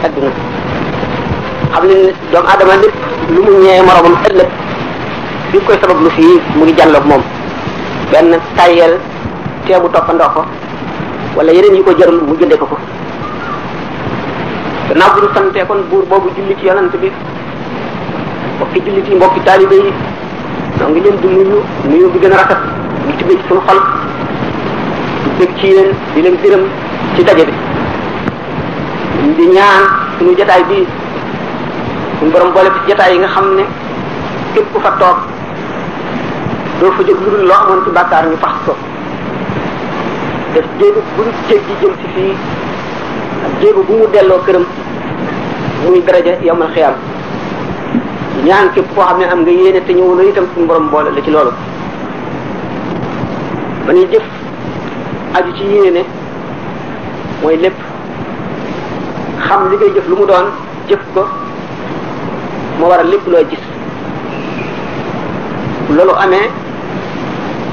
adduna xam ne doomu aadama lépp lu mu ñëwee moromam ëllëg bi koy sabab lu fii mu ngi jàlloog moom benn tayel teebu toppandoo ko wala yeneen yi ko jarul mu jëndee ko ko gannaaw bu ñu santee kon buur boobu julli ci yonent bi mbokki jullit yi mbokki taalibe yi noo ngi leen di nuyu bi gën a rafet ñu tibbee ci suñu xol di bég ci yéen di leen gërëm ci daje bi di ñaan suñu jotaay bi suñu borom boole ci jotaay yi nga xam ne képp ku fa toog doo fa jóg lu dul loo amoon ci bàkkaar ñu fax ko def jéego bu ñu jéggi jëm ci fii ak jéego bu mu delloo këram muy daraja yawmal xiyaam ñaan képp koo xam ne am nga yéene te ñëwuloo itam suñu borom boole la ci loolu ba ñuy jëf aju ci yéene mooy lépp xam li ngay jëf lu mu doon jëf ko moo waral lépp looy gis loolu amee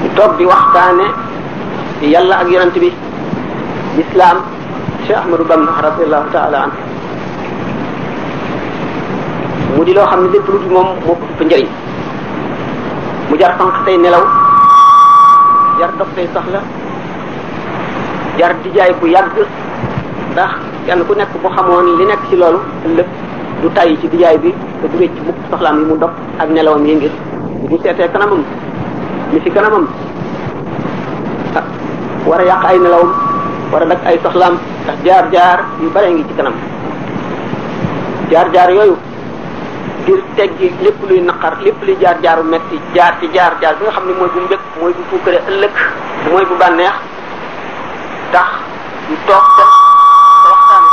ñu toog di waxtaane yàlla ak yonent bi lislaam Cheikh Ahmadou Bamba radiyallahu taala anhu mu di loo xam ne lépp lu di moom moo ko ëpp njëriñ mu jar sànq say nelaw jar dox say soxla jar di jaay bu yàgg ndax kenn ku nekk bu xamoon li nekk ci loolu lépp du tàyyi ci dijaay bi te du ci mukk soxlaam yi mu dox ak nelawam yi ngir bu seetee kanamam li fi kanamam ak war a yàq ay nelawam war a dak ay soxlaam ndax jaar-jaar yu bare ngi ci kanam jaar-jaar yooyu ngir teggi lépp luy naqar lépp luy jaar-jaaru metti jaar ci jaar-jaar bi nga xam ne mooy bu mbëgg mooy bu fuukare ëllëg mooy bu bànneex tax ñu toog te waxtaan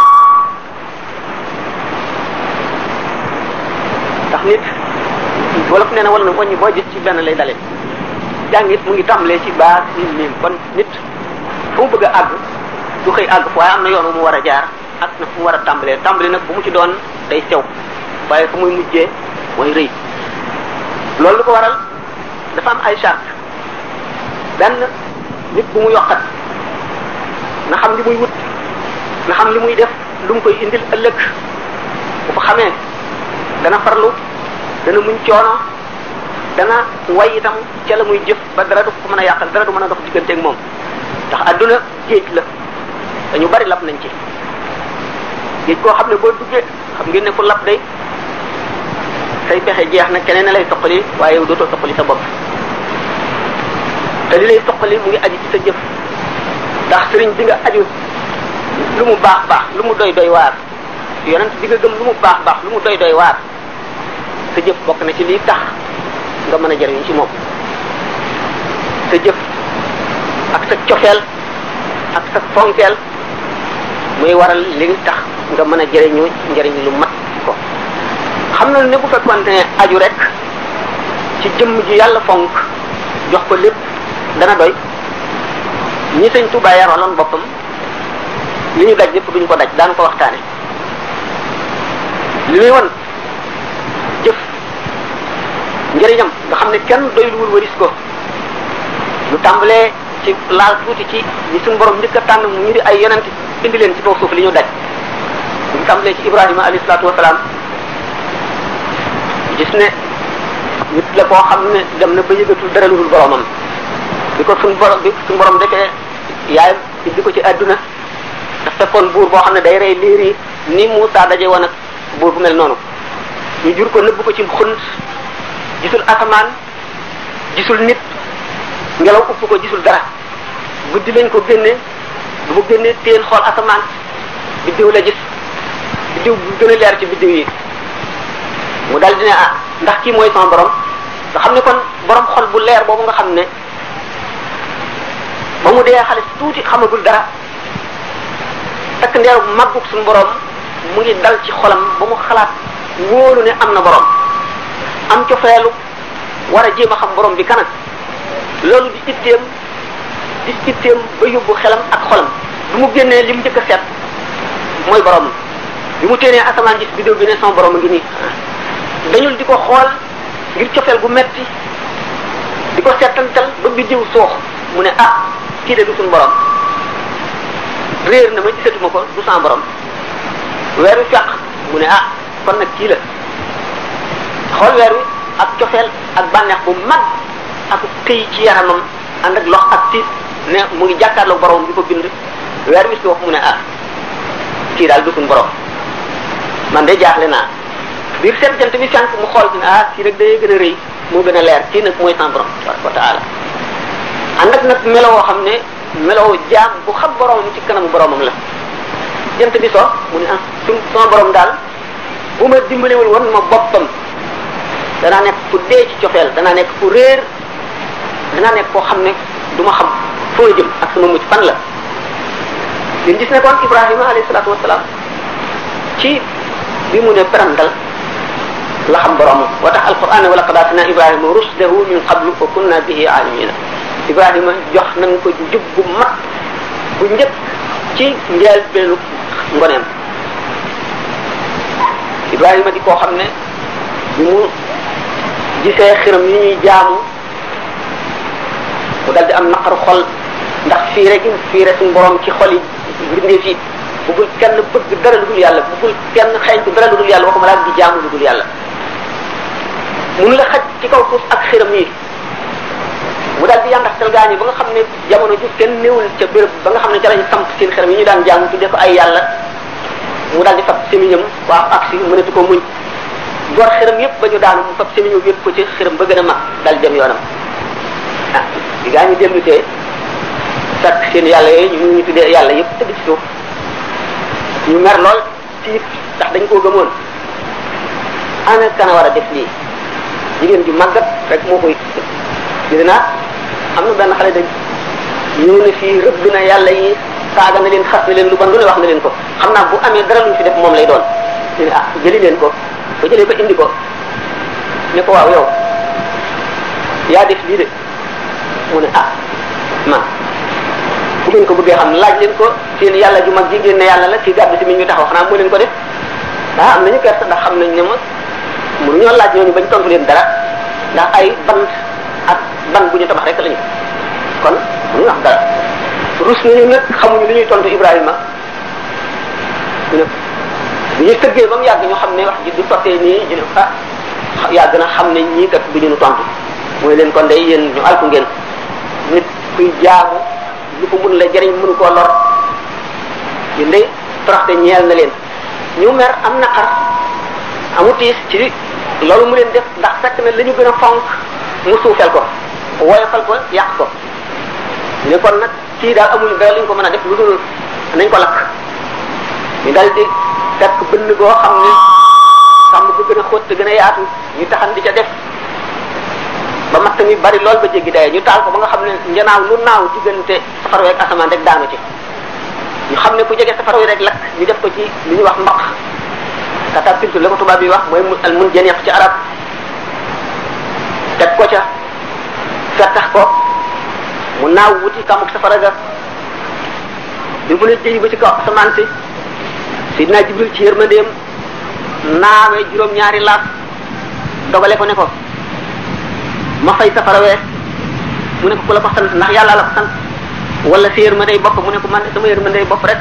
ndax nit wolof nee na wala na waññi boo gis ci benn lay dale jàngit mu ngi tàmbalee ci base miim kon nit fu mu bëgg a àgg du xëy àgg waaye am na yoon wu mu war a jaar ak na fu mu war a tàmbalee tàmbali nag bu mu ci doon day sew waaye fu muy mujjee mooy rëy loolu lu ko waral dafa am ay charte benn nit bu mu yokkat na xam li muy wut na xam li muy def lu mu koy indil ëllëg bu ko xamee dana farlu dana muñ coono dana way itam ca la muy jëf ba dara du ko mën a yàqal dara du mën a dox digganteeg moom ndax adduna géej la dañu bari lap nañ ci géej koo xam ne boo duggee xam ngeen ne ku lap day say pexe jeex na keneen lay soqali waaye yow dootoo soqali sa bopp te li lay soqali mu ngi aju ci sa jëf ndax sëriñ bi nga aju lu mu baax baax lu mu doy doy waar yonent bi nga gëm lu mu baax baax lu mu doy doy waar sa jëf bokk na ci lii tax nga mën a jëriñ ci moom sa jëf ak sa cofeel ak sa fonkeel muy waral li tax nga mën a jëriñu njëriñ lu mat ko xam na ne bu fekkoon ne aju rek ci jëmm ji yàlla fonk jox ko lépp dana doy ñi sëñ Tuubaa yaraloon boppam li ñu daj lépp duñu ko daj daan ko waxtaane li muy won jëf njëriñam nga xam ne kenn doyluwul waris ko lu tàmbalee ci laal tuuti ci ñi suñu borom njëkk a tànn mu ñu di ay yonent indi leen ci kaw suuf li ñu daj ñu tàmbalee ci Ibrahima alayhi salaatu wasalaam gis ne nit la koo xam ne dem na ba yëgatul dara lu dul boromam bi ko suñu borom defee yaayam indi ko ci àdduna daf fekkoon buur boo xam ne day rey liir yi ni Muusaa daje woon ak buur bu mel noonu ñu jur ko nëbb ko ci xunt gisul asamaan gisul nit ngelaw upp ko gisul dara guddi lañ ko génne bu mu génnee téen xool asamaan biddiw la gis biddiw bu gën a leer ci biddiw yi mu dal di ne ah ndax kii mooy sama borom nga xam ne kon borom xol bu leer boobu nga xam ne ba mu dee xale tuuti xamagul dara takk ndeeru màggug suñu borom mu ngi dal ci xolam ba mu xalaat wóolu ne am na borom am cofeelu war a jéem a xam borom bi kanam loolu di itteem ba yóbbu xelam ak xolam bi mu génnee li mu njëkk a seet mooy borom bi mu téenee asamaan gis bidéo bi ne sama borom a ngi nii dañul di ko xool ngir cofeel gu metti di ko seetantal ba biddiw suux mu ne ah kii de du suñu borom réer na ma gisatuma ko du sama borom weer wi fekk mu ne ah kon nag kii la xool weer wi ak cofeel ak bànneex bu mag ak këy ci yaramam ànd ak lox ak tiit ne mu ngi jàkkaarloo borom bi ko bind weer wi si wax mu ne ah kii daal du suñu borom man de jaaxle naa biir seen jant bi fenk mu xool bi ne ah kii rek day gën a rëy moo gën a leer kii nag mooy sans borom tabaraka wa taala ànd ak nag melo woo xam ne melo jaam bu xam boromam ci kanamu boromam la jant bi so mu ne ah sama borom daal bu ma dimbaliwul woon ma boppam danaa nekk ku dee ci cofeel danaa nekk ku réer danaa nekk koo xam ne du ma xam foo jëm ak sama mucc fan la liñ gis ne kon Ibrahima alayhi salaatu wasalaam ci bi mu ne perandal la xam boromam wa tax alquran wa laqad aatayna Ibrahima rushdahu min qablu wa kunna bihi aalimina Ibrahima jox nañ ko jub bu mag bu njëkk ci njël benn ngoneem Ibrahima di koo xam ne bi mu gisee xiram yi ñuy jaamu mu dal di am naqaru xol ndax fii rek suñu borom ci xol yi mbindeef yi bëggul kenn bëgg dara lu dul yàlla bëggul kenn xeeñtu dara lu dul yàlla waxuma laa di jaamu lu dul yàlla mun la xaj ci kaw suuf ak xiram yi mu daal di yàndaxtal gaa ñi ba nga xam ne jamono ju kenn néewul ca béréb ba nga xam ne ca lañu samp seen xiram yi ñu daan jaamu tuddee ko ay yàlla mu daal di fab semiñam waaw ak si mënatu ko muñ gor xiram yëpp ba ñu daanu mu fab semiñam yëpp ko ci xiram ba gën a mag daal dem yoonam ah di gaa ñi dellu tee fekk seen yàlla yooyu ñu tuddee yàlla yëpp tëdd ci suuf ñu mer lool tiit ndax dañ koo gëmoon ana kana war a def lii jigéen ju màggat rek moo koy gis naa am na benn xale dañ ñëw na fii rëbb na yàlla yi saaga na leen xas na leen lu ban lu ne wax na leen ko xam naa bu amee dara luñ fi def moom lay doon ñu ne ah jëli leen ko ba jëlee ko indi ko ne ko waaw yow yaa def lii de mu ne ah man bu ngeen ko bëggee xam laaj leen ko seen yàlla ju mag ji ngeen ne yàlla la kii gàddu si mi ñu taxaw xanaa moo leen ko def ah am nañu kersa ndax xam nañ ne ma mënuñoo laaj ñooñu bañ tontu leen dara ndax ay bant ak ban bu ñu tabax rek lañu kon mënuñu wax dara rus nañu nag xamuñu lu ñuy tontu Ibrahima ñu ne bu ñuy tëggee ba mu yàgg ñu xam ne wax ji du sottee nii ñu ne ah yàgg na xam ne ñii kat du ñu tontu mooy leen kon day yéen ñu alku ngeen nit kuy jaamu lu ko mun la jëriñ mënu koo lor yéen day toroxte ñeel na leen ñu mer am naqar amu tiis ci loolu mu leen def ndax fekk na la ñu gën a fonk mu suufel ko woyofal ko yàq ko ne kon nag kii daal amuñu dara luñ ko mën a def lu dul nañ ko lakk ñu dal di fekk bënn goo xam ne sàmm bu gën a xóot te gën a yaatu ñu taxan di ca def ba matt mi bari lool ba jéggi daye ñu taal ko ba nga xam ne njanaaw lu naaw diggante safara wi ak asamaan rek daanu ci ñu xam ne ku jege safara wi rek lakk ñu def ko ci li ñuy wax mbaq catapulta la ko tubaab yi wax mooy al mun janiq ci arab teg ko ca fettax ko mu naaw wuti kamuk safara ga bi mu ne jëyi ba ci kaw asamaan si Sidna Jibril ci yërmandeem naawee juróom-ñaari laaf dogale ko ne ko ma fay safara wee mu ne ko ku la ko sant ndax yàlla la ko sant wala sa yërmandey bopp mu ne ko man sama yërmandey bopp rek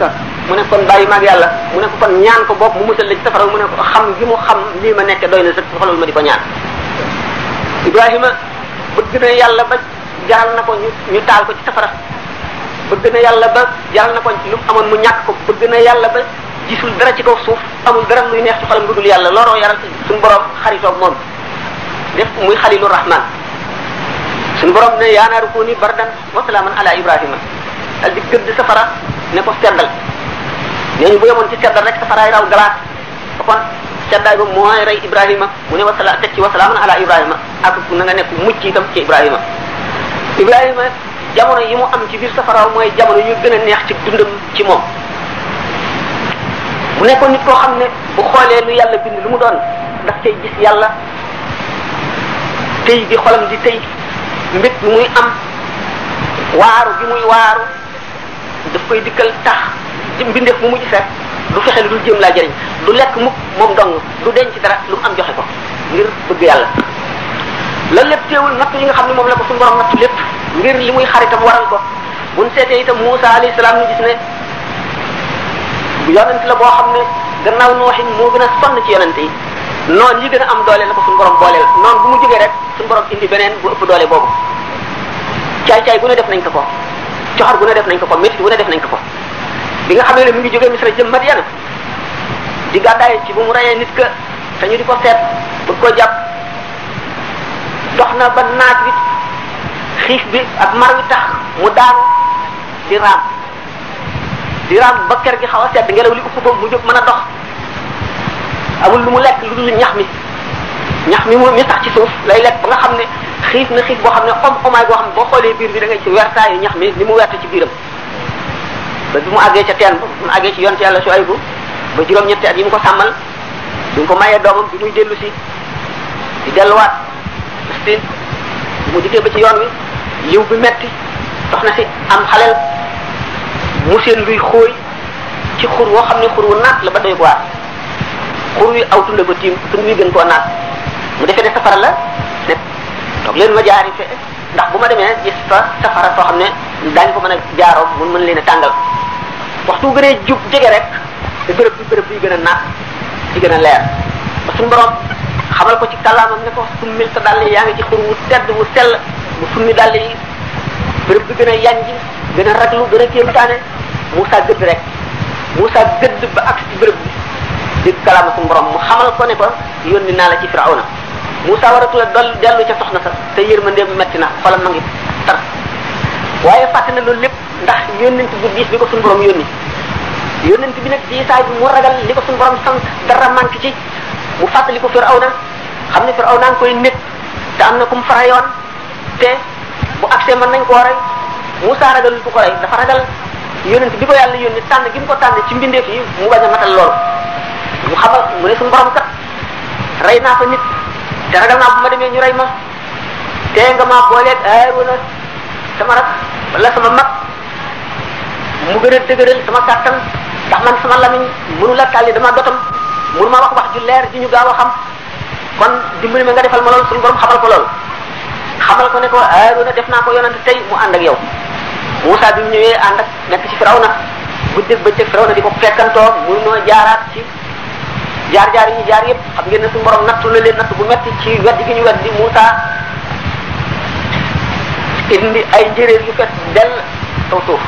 mu ne kon bàyyi maag yàlla mu ne ko kon ñaan ko bopp mu musal la ci safara mu ne ko xam gi mu xam lii ma nekk doy na sax xolal ma di ko ñaan Ibrahima bëgg na yàlla ba jaral na ko ñu taal ko ci safara bëgg na yàlla ba jaral na ko lu mu amoon mu ñàkk ko bëgg na yàlla ba gisul dara ci kaw suuf amul dara luy neex ci xolam lu dul yàlla looloo yaral suñu borom xaritoog moom def muy xalilu rahman suñu borom ne yaa naaru kuuni bardan wa salaaman ala Ibrahima dal di gëdd safara ne ko seddal nee ñu bu yemoon ci seddal rek safaraay raw galaat kon seddaay ba mooy rey Ibrahima mu ne wasala teg ci wa salaaman ala Ibrahima ak na nga nekk mucc itam ci Ibrahima Ibrahima jamono yi mu am ci biir safara mooy jamono yu gën a neex ci dundam ci moom mu nekkoon nit koo xam ne bu xoolee lu yàlla bind lu mu doon daf cay gis yàlla tey di xolam di tey mbét bi muy am waaru gi muy waaru daf koy dikkal tax mbindeef mu mujj fekk du fexe lu dul jéem laa jëriñ du lekk mukk moom dong du denc dara lu mu am joxe ko ngir bëgg yàlla loolu lépp teewul natt yi nga xam ne moom la ko suñu borom nattu lépp ngir li muy xaritam waral ko buñ seetee itam Muusa alayhi salaam ñu gis ne bu yonent la boo xam ne gannaaw nooxin moo gën a sonn ci yonente yi noonu yi gën a am doole la ko suñu borom booleel noonu bu mu jógee rek suñu borom indi beneen bu ëpp doole boobu caay-caay gu ne def nañ ko ko coxar gu ne def nañ ko ko métti gu ne def nañ ko ko bi nga xamee ne mu ngi jógee Misra jëm Madiana di gàddaay ci bu mu rayee nit ka te ñu di ko seet bëgg koo jàpp dox na ba naaj bi xiif bi ak mar wi tax mu daanu di raam ba kër gi xaw a sedd ngelaw li upp ko mu jóg mën a dox amul lu mu lekk lu dul ñax mi mi sax ci suuf lay lekk ba nga xam ne xiif na xiif boo xam ne omaay boo xam ne boo xoolee biir bi da ngay ci wertaayu ñax mi ni mu werte ci biiram ba bi mu àggee ca teen ba mu àggee ci yonent yàlla Suaybu ba juróom-ñetti at yi mu ko sàmmal bi mu ko mayee doomam bi muy dellu si di delluwaat Palestine mu dikkee ba ci yoon wi liw bi metti dox na si am xaleel mu seen luy xóoy ci xur woo xam ne xur wu naat la ba doy waar xur wi aw tunda ba tiim tund wi gën koo naat mu defee ne safara la ne toog leen ma jaari fe ndax bu ma demee gis fa safara soo xam ne daañu ko mën a jaaroo mun mën leen a tàngal waxtu gënee jub jege rek te bërëb bi gën a naat di gën a leer ba suñu borom xamal ko ci kàllaamam ne ko summil sa dàll yi yaa ngi ci xur wu tedd wu sell mu summi dàll yi bërëb bi gën a yanji gën a raglu gën a kéemtaane Moussa gëdd rek Moussa gëdd ba agsi ci bërëb bi di kàllaama suñu borom mu xamal ko ne ko yónni naa la ci Firawna Moussa waratula dellu ca soxna sa te yërmande metti na xolam ma ngi tar waaye fàtte na loolu lépp ndax yónnent bu diis bi ko suñu borom yónnent bi nag diisaay bi mu ragal li ko suñu borom sant dara manque ci mu fàttali ko Firawna xam ne Firawna nga koy nekk te am na ku mu farayoon te bu accès mën nañ koo rey Moussa ragalul ku ko rey dafa ragal yónnent bi ko yàlla yónni tànn gi mu ko tànn ci mbindeef yi mu bañ a matal loolu mu xamal mu ne suñu borom kat rey naa fa nit te ragal naa bu ma demee ñu rey ma te nga ma booleeg Haaruna sama rak wala sama mag mu gën a dëgëral sama kàttan ndax man sama lamiñ mënu la tàlli dama dotam mënu ma wax ju leer ji ñu gaaw a xam kon dimbali ma nga defal ma loolu suñu borom xamal ko loolu xamal ko ne ko Haaruna def naa ko yonante tey mu ànd ak yow Moussa bi mu ñëwee ànd ak nekk ci Firawna guddeeg bëccëg Firawna di ko fekkantoo muy noo jaaraat ci jaar-jaar yi ñu jaar yëpp xam ngeen ne suñu borom nattu la leen natt bu metti ci weddi gi ñu weddi Moussa indi ay njéeréer yu fees dell taw suuf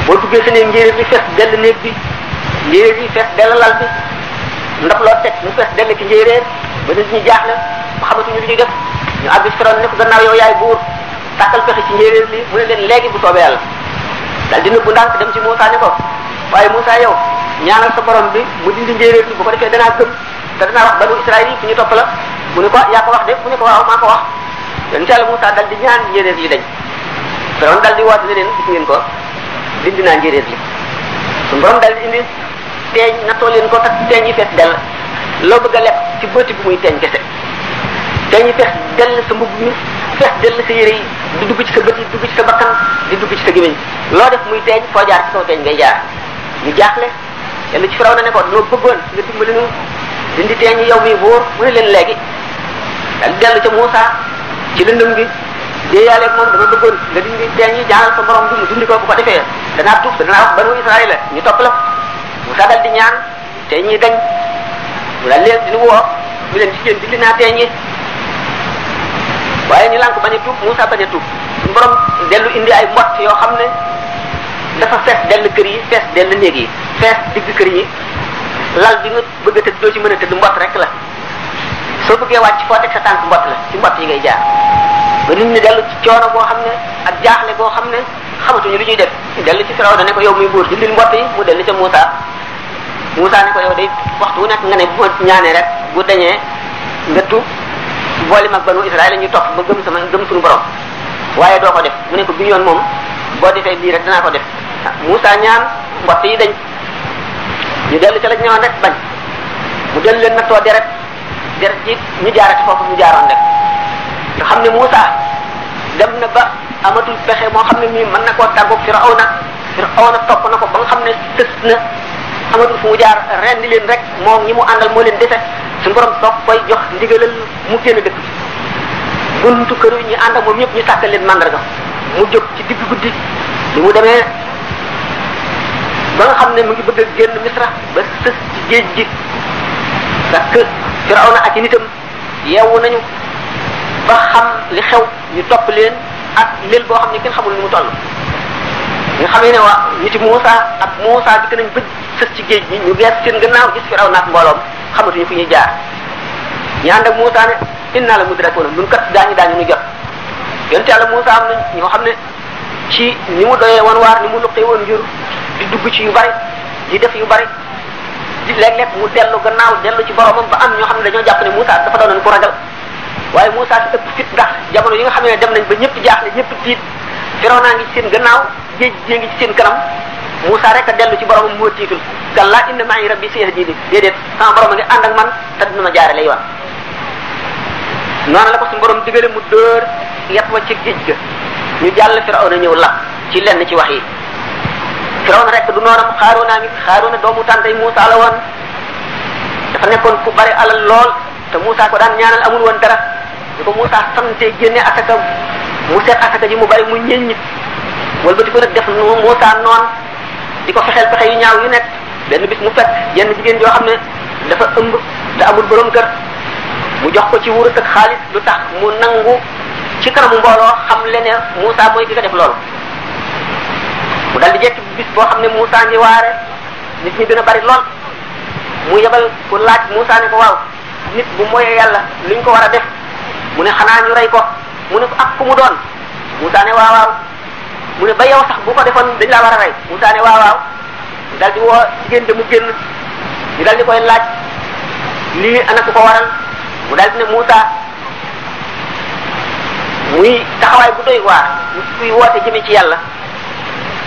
boo duggee sa néeg njéeréer bi fees dell néeg bi njéeréer yi fees dell lal bi ndab loo teg mu fees dell ki njéeréer ba nit ñi jaaxle ba xamatuñu lu ñuy def ñu àgg ci Firawna ne ko gannaaw yow yaay buur tàkkal pexe ci njéeréer li mu ne leen léegi bu soobee yàlla dal dina bu ndànk dem ci Moussa ne ko waaye Moussa yow ñaanal sa borom bi mu dindi njéeréer bi bu ko defee danaa gëm te danaa wax banu Israël yi fu ñu topp la mu ne ko yaa ko wax de mu ne ko waaw maa ko wax yéen incha allah Moussa dal di ñaan njéeréer li dañ Firawna dal di woote ne leen gis ngeen ko dindi naa njéeréer li suñu borom dal di indi teeñ nattoo leen ko tak teeñ yi fees dell loo bëgg a lekk ci bëti bu muy teeñ kese teeñ yi fees dell sa mbubb mi fees dell sa yére yi di dugg ci sa bët yi dugg ci sa bakkan di dugg ci sa gémmiñ loo def muy teeñ foo jaar ci kaw teeñ ngay jaar ñu jaaxle yàlla ci Firawna ne ko noo bëggoon nga dimbali nu dindi teeñ yi yow mi buur mu ne leen léegi dal dellu ca Moussa ci lëndëm gi déeyaale ak moom dama bëggoon nga dindi teeñ yi jaanal sa borom bi mu dindi ko bu ko defee danaa tuub te danaa wax banu Israël la ñu topp la Moussa dal di ñaan teeñ yi dañ mu daal leen di woo mu leen ci dindi naa teeñ yi waaye ñu lànk bañ a tuub Moussa bañ a tuub suñu borom dellu indi ay mbott yoo xam ne dafa fees dell kër yi fees dell néeg yi fees digg kër yi lal bi nga bëgg a tëdd doo ci mën a tëdd mbott rek la soo bëggee wàcc foo teg sa tànk mbott la ci mbott yi ngay jaar ba nit ñi dellu ci coono boo xam ne ak jaaxle boo xam ne xamatuñu lu ñuy def dellu ci Firawna ne ko yow muy buur dindil mbott yi mu dellu ca Moussa ne ko yow day waxtu wu nekk nga ne bu ma ñaanee rek bu dañee nga tuub boole mag banu Israël ñu topp ba gëm suñu borom waaye doo ko def mu ne ko bi yoon moom boo defee lii rek danaa ko def Moussa ñaan mbott yi dañ ñu dellu ca la ñëwoon rek bañ mu dellu leen nattoo deret ji ñu jaarati foofu ñu jaaroon rek nga xam ne Moussa dem na ba amatul pexe moo xam ne mii mën na koo tàggoog Firawna topp na ko ba nga xam ne tës na amatul fu mu jaar rendi leen rek moom ñi mu àndal moo leen dese suñu borom soog koy jox ndigalal mu génn dëkk buntu kër yi ñu ànd ak moom ñëpp ñu sàkkal leen mandarga mu jóg ci digg guddi bi mu demee ba nga xam ne mu ngi bëgg a génn Misra ba sës ci géej gi fekk Firawna ak i nitam yeewu nañu ba xam li xew ñu topp leen ak lël boo xam ne kenn xamul ni mu toll nga xamee ne waa niti Muusa ak Muusa dikk nañ bëj sës ci géej gi ñu gees seen gannaaw gis Firawna ak mbooloom xamatuñu fu ñuy jaar ñu ànd ak Muusa ne inna la mudrakuna ñun kat daañu nu jot yonent Yàlla Muusa am na ñoo xam ne ci ni mu doyee woon waar ni mu luqee woon njur di dugg ci yu bari di def yu bari di léeg-léeg mu dellu gannaaw dellu ci boromam ba am ñoo xam ne dañoo jàpp ne Muusa dafa doonoon ko ragal waaye Muusa ci ëpp fit ndax jamono yi nga xam ne dem nañ ba ñëpp jaaxle ñëpp tiit Firawna ngi ci seen gannaaw géej gée ngi ci seen kanam Muusa rek a dellu ci boromam moo tiitul kallaa inna ma'i rabbi sayahdini déedéet sama borom a ngi ànd ak man te dina ma jaarale yoon noonu la ko suñu borom digale mu dóor yet wa ci géej ga ñu jàll Firawna ñëw lap ci lenn ci wax yi Firawna rek du noonam Xaaruuna doomu tàntay Muusa la woon dafa nekkoon ku bari alal lool te Muusa ko daan ñaanal amul woon dara di ko Muusa sante génne asaka mu seet asaka ji mu bari mu ñeññ walbati ko nag def Muusa noon di ko fexeel pexe yu ñaaw yu nekk benn bis mu fekk yenn jigéen yoo xam ne dafa ëmb te amul borom kër mu jox ko ci wurus ak xaalis lu tax mu nangu ci kanamu mbooloo xam le ne Muusa mooy ki ko def loolu mu dal di jekk bis boo xam ne Muusa ngi waare nit ñi gën a bari lool mu yebal ku laaj Muusa ne ko waaw nit bu moyee yàlla luñ ko war a def mu ne xanaa ñu rey ko mu ne ko ak ku mu doon Muusa ne waaw waaw mu ne ba yow sax bu ko defoon dañ laa war a rey Muusa ne waaw waaw mu dal di woo jigéen de mu génn ñu dal di koy laaj lii ana ku ko waral mu dal di ne Muusa muy taxawaay bu doy waar ñu kuy woote jëme ci yàlla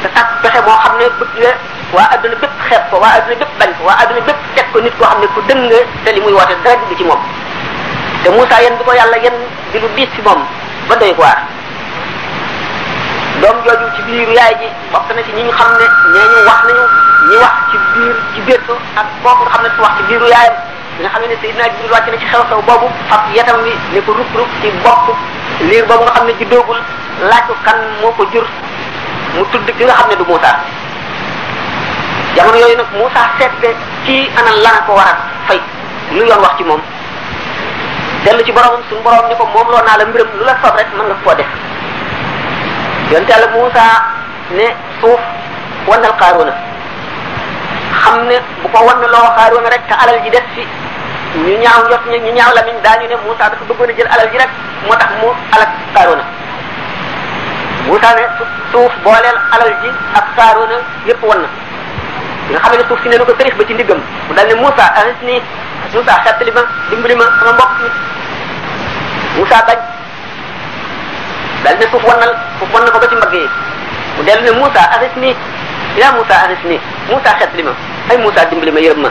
te sax pexe moo xam ne bëgg waa adduna bépp xeeb ko waa adduna bépp bañ ko waa adduna bépp teg ko nit koo xam ne ku dëng te li muy woote dara du ci moom te Muusa yéen bi ko yàlla yéen di lu diis ci moom ba doy waar doom jooju ci biir yaay ji bokk na ci ñi ñu xam ne nee ñu wax nañu ñi wax ci biir ko ak kooku nga xam ne su wax ci biiru yaayam bi nga xam ne Seydina Jibril wàcc na ci xew-xew boobu fab yetam wi ne ko ruk ci bopp liir boobu nga xam ne ji doogul laaj ko kan moo ko jur mu tudd ki nga xam ne du Muusa jamono yooyu nag Muusa seette kii ana lana ko war a fay lu yoon wax ci moom dellu ci boromam suñu borom ni ko moom loo naa la mbiram lu la soob rek mën nga koo def yonent Yàlla Muusa ne suuf wannal Xaaruuna xam ne bu ko wan loo Xaaruuna rek te alal ji des fi ñu ñaaw njot ñu ñaaw lamiñ daañu ne Muusa dafa bëggoon a jël alal ji rek moo tax mu alak Xaaruuna Muusa ne suuf booleel alal ji ak Xaaruuna yépp wan na nga xam ne suuf si ne lu ko tërif ba ci ndiggam mu dal ne Muusa anis nii Muusa xettali ma dimbali ma sama mbokk mi Muusa bañ dal ne suuf wan na ko ba ci mbagg yi mu dellu ne Muusa anis nii yaa Muusa anis nii Muusa xettali ma ay Muusa dimbali ma yërëm ma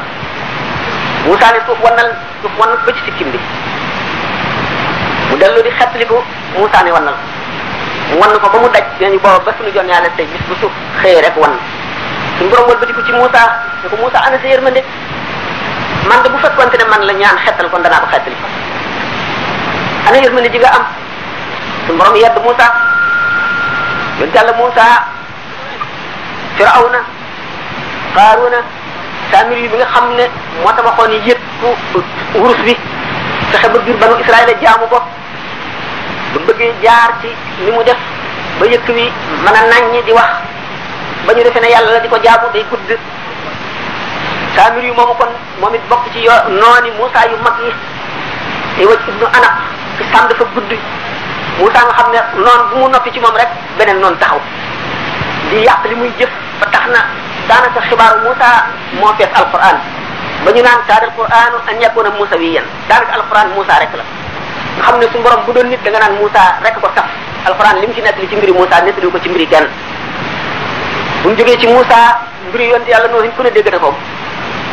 Muusa ne suuf wan na ba ci sikkim bi mu dellu di xettali ko Muusa ne wannal mu wan ko ba mu daj dinañu booba ba suñu jon yàlla tey bis bu suuf xëyee rek wan suñu borom wëlbatiku ci Muusa ne ko Muusa ana sa yërmande man de bu fekkonte ne man la ñaan xettal kon danaa ko xettali ana yërmande ji nga am suñu borom yedd Muusa yonent Yàlla Muusa Firawna Xaaruuna Saamir yi bi nga xam ne moo tabaxoon ni yëpp wurus bi fexe ba biir banu Israël jaamu ko ba bëggee jaar ci ni mu def ba yëkk wi mën a naññi di wax ba ñu defee ne yàlla la di ko jaamu day gudd Saamir yu moomu kon moom it bokk ci nooni Muusa yu mag yi te wacc ibnu Anak fi sàmm dafa gudd Muusa nga xam ne noonu bu mu noppi ci moom rek beneen noonu taxaw di yàq li muy jëf ba tax na daanaka xibaaru Muusa moo fees alquran ba ñu naan kaada alquranu an yakuna musawiyan daanaka alquran Muusa rek la nga xam ne suñu borom bu doon nit da nga naan Muusa rek ko saf alquran li mu ci nettali ci mbiri Muusa nettali ko ci mbiri kenn bu ñu jógee ci Muusa mbiri yonent yàlla noonu ku ne dégg na ko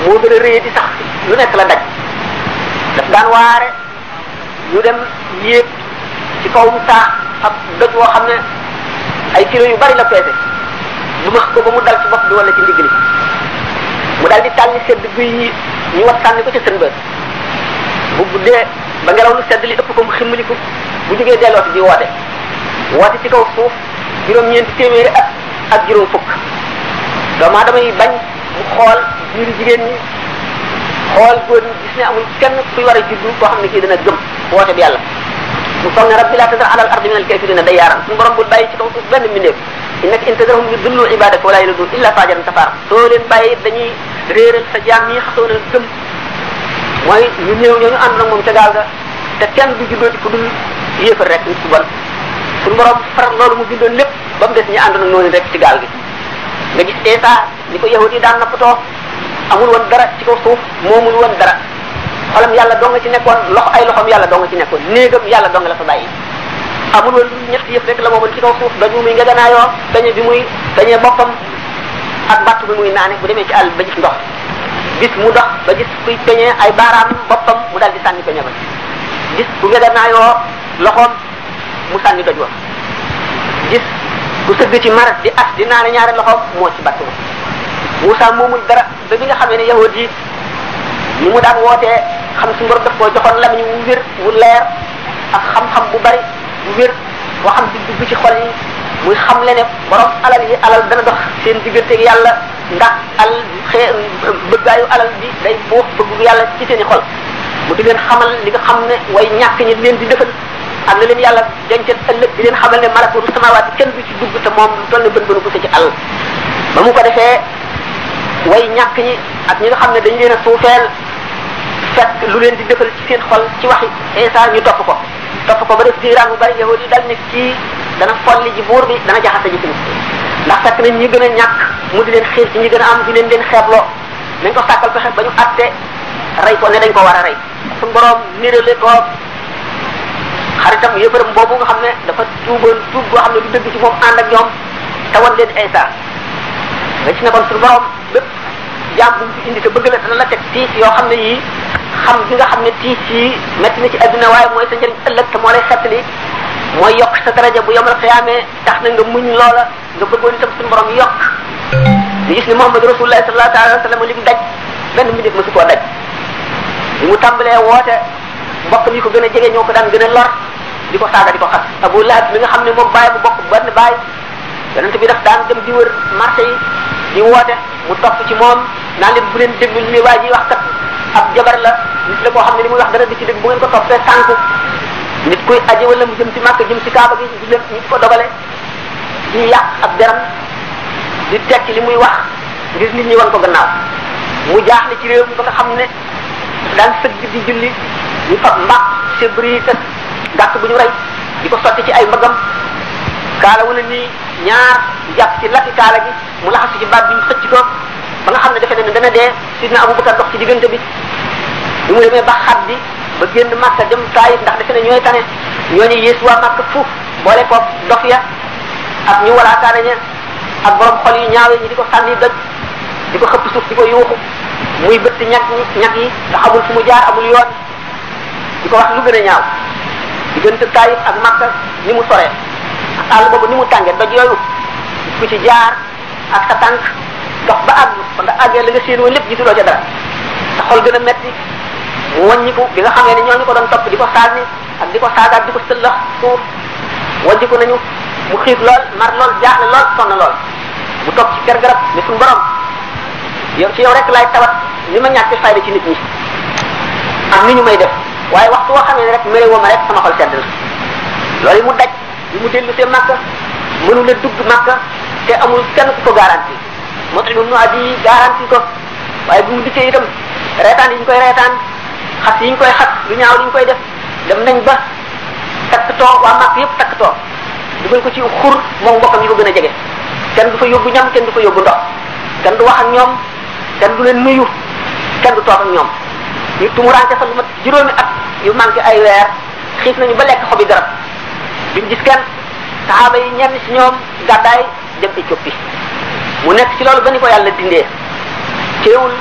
moo gën a rëy di sax lu nekk la daj daf daan waare ñu dem yéeg ci kaw saax ab doj woo xam ne ay kilo yu bari la peese bu max ko ba mu dal ci bopp bi wala ci ndigg li mu dal di tànni sedd guy yi ñu wat sànni ko ca sën ba bu guddee ba ngelaw lu sedd li ëpp ko mu ximmaliku bu jógee dellooti di woote ci kaw suuf juróom-ñeenti téeméeri at ak juróom fukk doomu aadama yi bañ mu xool biiru jigéen ñi xool góor ñi gis ne amul kenn kuy war a juddu koo xam ne kii dana gëm woote bi yàlla mu toog ne rabbi laa tadar ala al ardi min al kafirina dayyaaran suñu borom bul bàyyi ci kaw suuf benn mbindeef innaka in tadarhum yudillu ibadaka wala yalidu illa fajaran kafara soo leen bàyyi dañuy réeral sa jaam ñi xasoon a gëm mooy ñu néew ñooñu ànd nag moom ca gaal ga te kenn du juddoo ci ku dul yéefar rek nit ku bon suñu borom faral loolu mu bindoon lépp ba mu des ñi ànd nag noonu rek ci gaal gi nga gis Isa ni ko yahudi yi daan nappatoo amul woon dara ci kaw suuf moomul woon dara xolam yàlla doo nga ci nekkoon ay loxom yàlla doo nga ci nekkoon néegam yàlla doo nga la fa bàyyi amul woon ñett yëf rek la moomoon ci kaw suuf dañu muy ngeganaayoo dañe bi muy dañee boppam ak battu bi muy naane bu demee ci àll ba gis ndox gis mu dox ba gis kuy peñee ay baaraam boppam mu daal di sànni peñe ba gis ku ngeganaayoo loxoom mu sànni doj wa gis ku sëgg ci mar di as di naane ñaari loxoom moo ci battu Moussa moomul dara ba bi nga xamee ne yahud yi ni mu daan wootee xam su mbor daf koo joxoon lamiñ wu wér wu leer ak xam-xam bu bari bu wér boo xam di dugg ci xol yi muy xam le ne borom alal yi alal dana dox seen digganteeg yàlla ndax bëggaayu alal bi day buux bëggu yàlla ci seen i xol mu di leen xamal li nga xam ne way ñàkk ñi leen di defal ak la leen yàlla dencal ëllëg di leen xamal ne malakuutu samawaati kenn du ci dugg te moom toll na bën bënu ko ci alal ba mu ko defee way ñàkk ñi ak ñi nga xam ne dañ leen a suufeel fekk lu leen di defal ci seen xol ci waxi Isa ñu topp ko ba def diiraan bu bari yahudi dal ne kii dana folli ji buur bi dana jaxase ji fi ndax fekk nañ ñi gën a ñàkk mu di leen xiir ci ñi gën a am di leen xeebloo nañ ko sàkkal pexe ba ñu atte rey ko ne dañ ko war a rey suñu borom nirale ko xaritam yëfaram boobu nga xam ne dafa tuuboon tuub boo xam ne du dëgg ci moom ànd ak ñoom te wan leen Isa nga ci ne kon suñu borom bépp jaam bu mu fi indi te bëgg la dana la teg tiis yoo xam ne yii xam bi nga xam ne tiis yi metti na ci adduna waaye mooy sa njëriñ ëllëg te moo lay xettali mooy yokk sa daraja bu yomal xiyaamee tax na nga muñ loola nga bëggoon itam suñu borom yokk di gis ni Muhammad Rasulullah sallallahu alayhi wa sallam li mu daj benn mbindeef mësu koo daj li mu tàmbalee woote mbokkam yi ko gën a jege ñoo ko daan gën a lor di ko saaga di ko xas Abu Lahab mi nga xam ne moom bàyyi bu bokk benn bàyyi yonent bi daf daan dem di wër marché yi di woote mu topp ci moom naan leen bu leen déglu li waa ji wax kat ab jabar la nit la koo xam ne li muy wax dara di ci dégg bu ngeen ko toppee sànku nit kuy aji wala mu jëm ci Màkka jëm ci Kaaba gi di leen ñu ko dogale di yàq ab deram di tekki li muy wax ngir nit ñi wan ko gannaaw mu jaaxle ci réew mi ba nga xam ne daan sëgg di julli ñu fab mbaq sebri kat gàtt bu ñu rey di ko sotti ci ay mbagam kaala wala nii ñaar jàpp ci lati kaala gi mu laxasu ci baat bi ñu xëcc ko ba nga xam ne defe ne dana dee sidna Abubakar dox ci diggante bi bi mu demee ba xat bi ba génn Makka dem Taayif ndax defe ne ñooy tane ñooñu yées waa Makka fuuf boole ko dof ya ak ñu walaakaane ña ak borom xol yu ñaawe ñi di ko sànni doj di ko xëpp suuf di ko yuuxu muy bëtt ñag yi te xamul fu mu jaar amul yoon di ko wax lu gën a ñaaw diggante Taayif ak Makka ni mu soree ak àll boobu ni mu tàngee doj yooyu ku ci jaar ak sa tànk dox ba àgg ba nga àggee la nga séen woon lépp gisuloo ca dara sa xol gën a metti mu wàññiku bi nga xamee ne ñooñu ko doon topp di ko sànni ak di ko saagaat di ko sëllax suuf wàññiku nañu mu xiif lool mar lool jaaxle lool sonn lool mu toog ci kër garab ne suñu borom yow ci yow rek laay tawat li ma ñàkk fayda ci nit ñi ak ni ñu may def waaye waxtu woo xamee ne rek mere woo ma rek sama xol sedd na loolu mu daj bi mu dellu see Makka mënu la dugg Makka te amul kenn ku ko garanti moo tax nu addi garanti ko waaye bu mu dikkee itam reetaan yi ñu koy reetaan xas yi ñu koy xas lu ñaaw li ñu koy def dem nañ ba takk too waa Makka yëpp takk too dugal ko ci xur moom mbokkam yi ko gën a jege kenn du fa yóbbu ñam kenn du fa yóbbu ndox kenn du wax ak ñoom kenn du leen nuyu kenn du toog ak ñoom ñu tumuraanke fa lu mat juróomi at yu manqué ay weer xiif nañu ba lekk xobi garab duñ gis kenn saxaaba yi ñenn ci ñoom gàddaay dem Éthiopie mu nekk ci loolu ba ni ko yàlla dindee teewul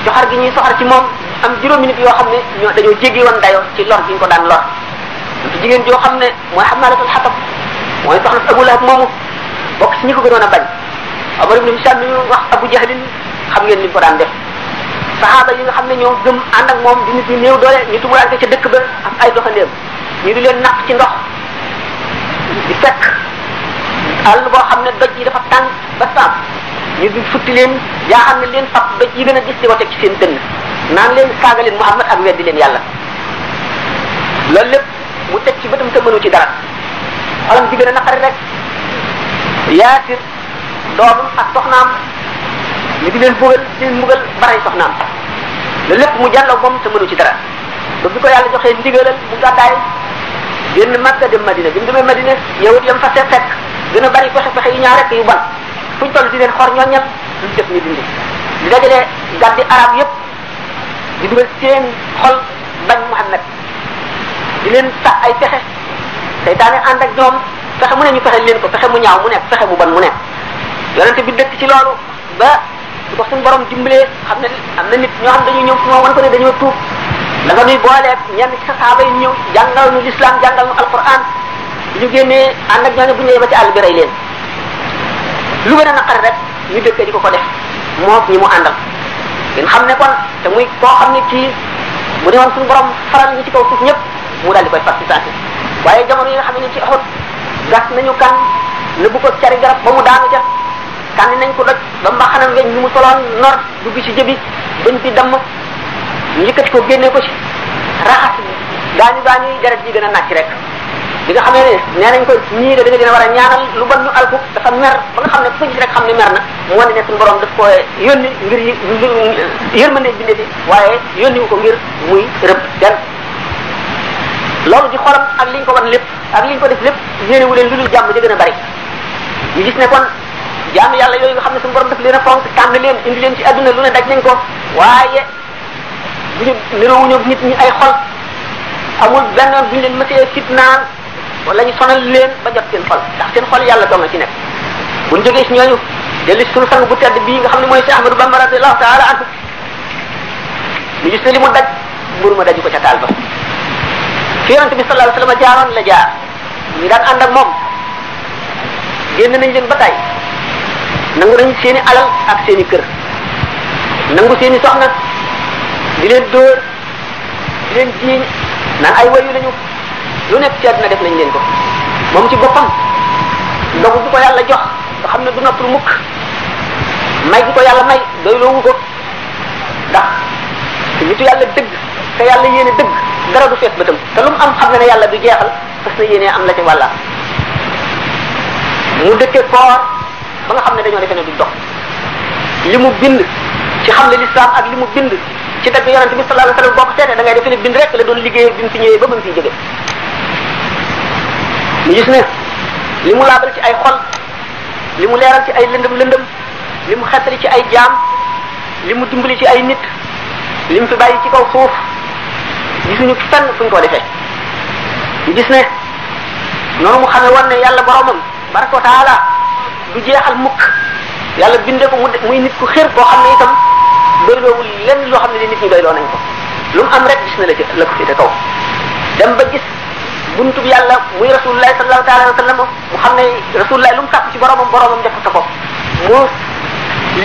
soxar gi ñuy soxar ci moom am juróomi nit yoo xam ne ñoo dañoo jéggi woon dayo ci lor gi ñu ko daan lor ci jigéen joo xam ne mooy Hammaalatul Hatab mooy soxna Abu Lahab moomu bokk ci ñi ko gënoon a bañ Umar ibn Hisham mi ñu wax Abu Jahlin xam ngeen ni ko daan def saxaaba yi nga xam ne ñoo gëm ànd ak moom di nit ñi néew doole ñu tumuraanke ca dëkk ba ak ay doxandeem ñu di leen napp ci ndox di fekk àll boo xam ne doj yi dafa tàng ba saam ñu di futti leen yaa xam ne leen fab doj yi gën a gis di ko teg ci seen dënn naan leen saaga leen Muhammad ak weddi leen yàlla loolu lépp mu teg ci bëtam te mënu ci dara xolam di gën a naqari rek Yaasir doomam ak soxnaam ñu di leen mbugal baray soxnaam loolu lépp mu jàlloo moom te mënu ci dara ba bi ko yàlla joxee ndigalal mu gàddaay génn Makka dem Madina bi mu demee Madina yowut yam fa fekk gën a bari pexe yu ñaar rek yu bon fuñ toll di leen xor ñooñam luñ def ñu dindi di dajale gàddi arab yépp di dugal seen xol bañ Muhammad di leen sax ay pexe seytaane ànd ak ñoom pexe mu ne ñu pexe leen ko pexe mu ñaaw mu nekk pexe mu bon mu nekk yonente bi dëkk ci loolu ba su ko suñu borom dimbalee xam ne am na nit ñoo xam dañuy ñëw moo wan ko ne dañoo tuub la nga nuy booleeg ñenn ci sa saaba yi ñëw jàngal nu l'islam jàngal nu alquran bu ñu génnee ànd ak ñooñu bu ñu ba ci àll bi rey leen lu gën a naqari rek ñu dëkkee di ko def moo ñi mu àndal ngeen xam ne kon te muy koo xam ne kii bu ne woon suñu borom faral ñi ci kaw suuf ñëpp mu daal di koy far ci saasi waaye jamono yi nga xam ne ci Uhud gas nañu kan nëbbu ko cari garab ba mu daanu ja kan nañ ko doj ba mbaxanam weñ ñu mu soloon nor dugg ci jëbi bañ bi damm ñu yëkkati ko génne ko ci raxas gaañu yi deret ji gën a nàcc rek bi nga xamee ne nee nañ ko ñii de da nga dina war a ñaanal lu bon ñu alku dafa mer ba nga xam ne ku ko gis rek xam ne mer na mu wane ne suñu borom daf ko yónni ngir yërmande binde fi waaye yónni wu ko ngir muy rëbb den loolu di xolam ak liñ ko wan lépp ak liñ ko def lépp yéenewu leen lu dul jàmm ji gën a bari ñu gis ne kon jaam yàlla yooyu nga xam ne suñu borom daf leen a fonk tànn leen indi leen ci adduna lu ne daj nañ ko waaye bu ñu niroowuñu nit ñi ay xol amul benn bu ñu leen mësee fitnaan wala ñu sonal leen ba jot seen xol ndax seen xol yàlla dong nga ci nekk bu ñu jógee si ñooñu dellu si sunu sang bu tedd bii nga xam ne mooy Cheikh Ahmadou Bamba radiyallahu taala anhu ñu gis ne li mu daj mburu ma daju ko ca taal ba fi yonente bi sallallahu alayhi wasallam jaaroon la jaar ñu daan ànd ak moom génn nañ leen ba tey nangu nañ seeni alal ak seeni kër nangu seeni soxna di leen dóor di leen jiiñ naan ay wayu lañu lu nekk ci àddina def nañ leen ko moom ci boppam ndogu bi ko yàlla jox nga xam ne du nopplu mukk may gi ko yàlla may doyloowu ko ndax te nitu yàlla dëgg te yàlla yéene dëgg dara du fees bëtam te lu mu am xam ne yàlla du jeexal fas na yéene am la ca wàlla mu dëkkee koor ba nga xam ne dañoo defee ne du dox li mu bind ci xam ne l'islam ak li mu bind ci dëgg yonente bi sallallahu alayhi wasallam boo ko seetee da ngay defee ne bind rek la doon liggéey bi mu fi ñëwee ba mu fiy jóge ñu gis ne li mu laabal ci ay xol li mu leeral ci ay lëndëm li mu xettali ci ay jaam li mu dimbali ci ay nit li mu fi bàyyi ci kaw suuf gisuñu fenn fu ñu ko defee ñu gis ne noonu mu xamee woon ne yàlla boromam baraka wa taala du jeexal mukk yàlla bindee ko muy nit ku xër koo xam ne itam doyloowul lenn loo xam ne li nit ñi doyloo nañ ko lu mu am rek gis na la ci la ko féete kaw dem ba gis buntu bi yàlla muy rasulullah sallallahu taala wa sallam mu xam ne rasulullah lu mu sàkk ci boromam def ko ko mu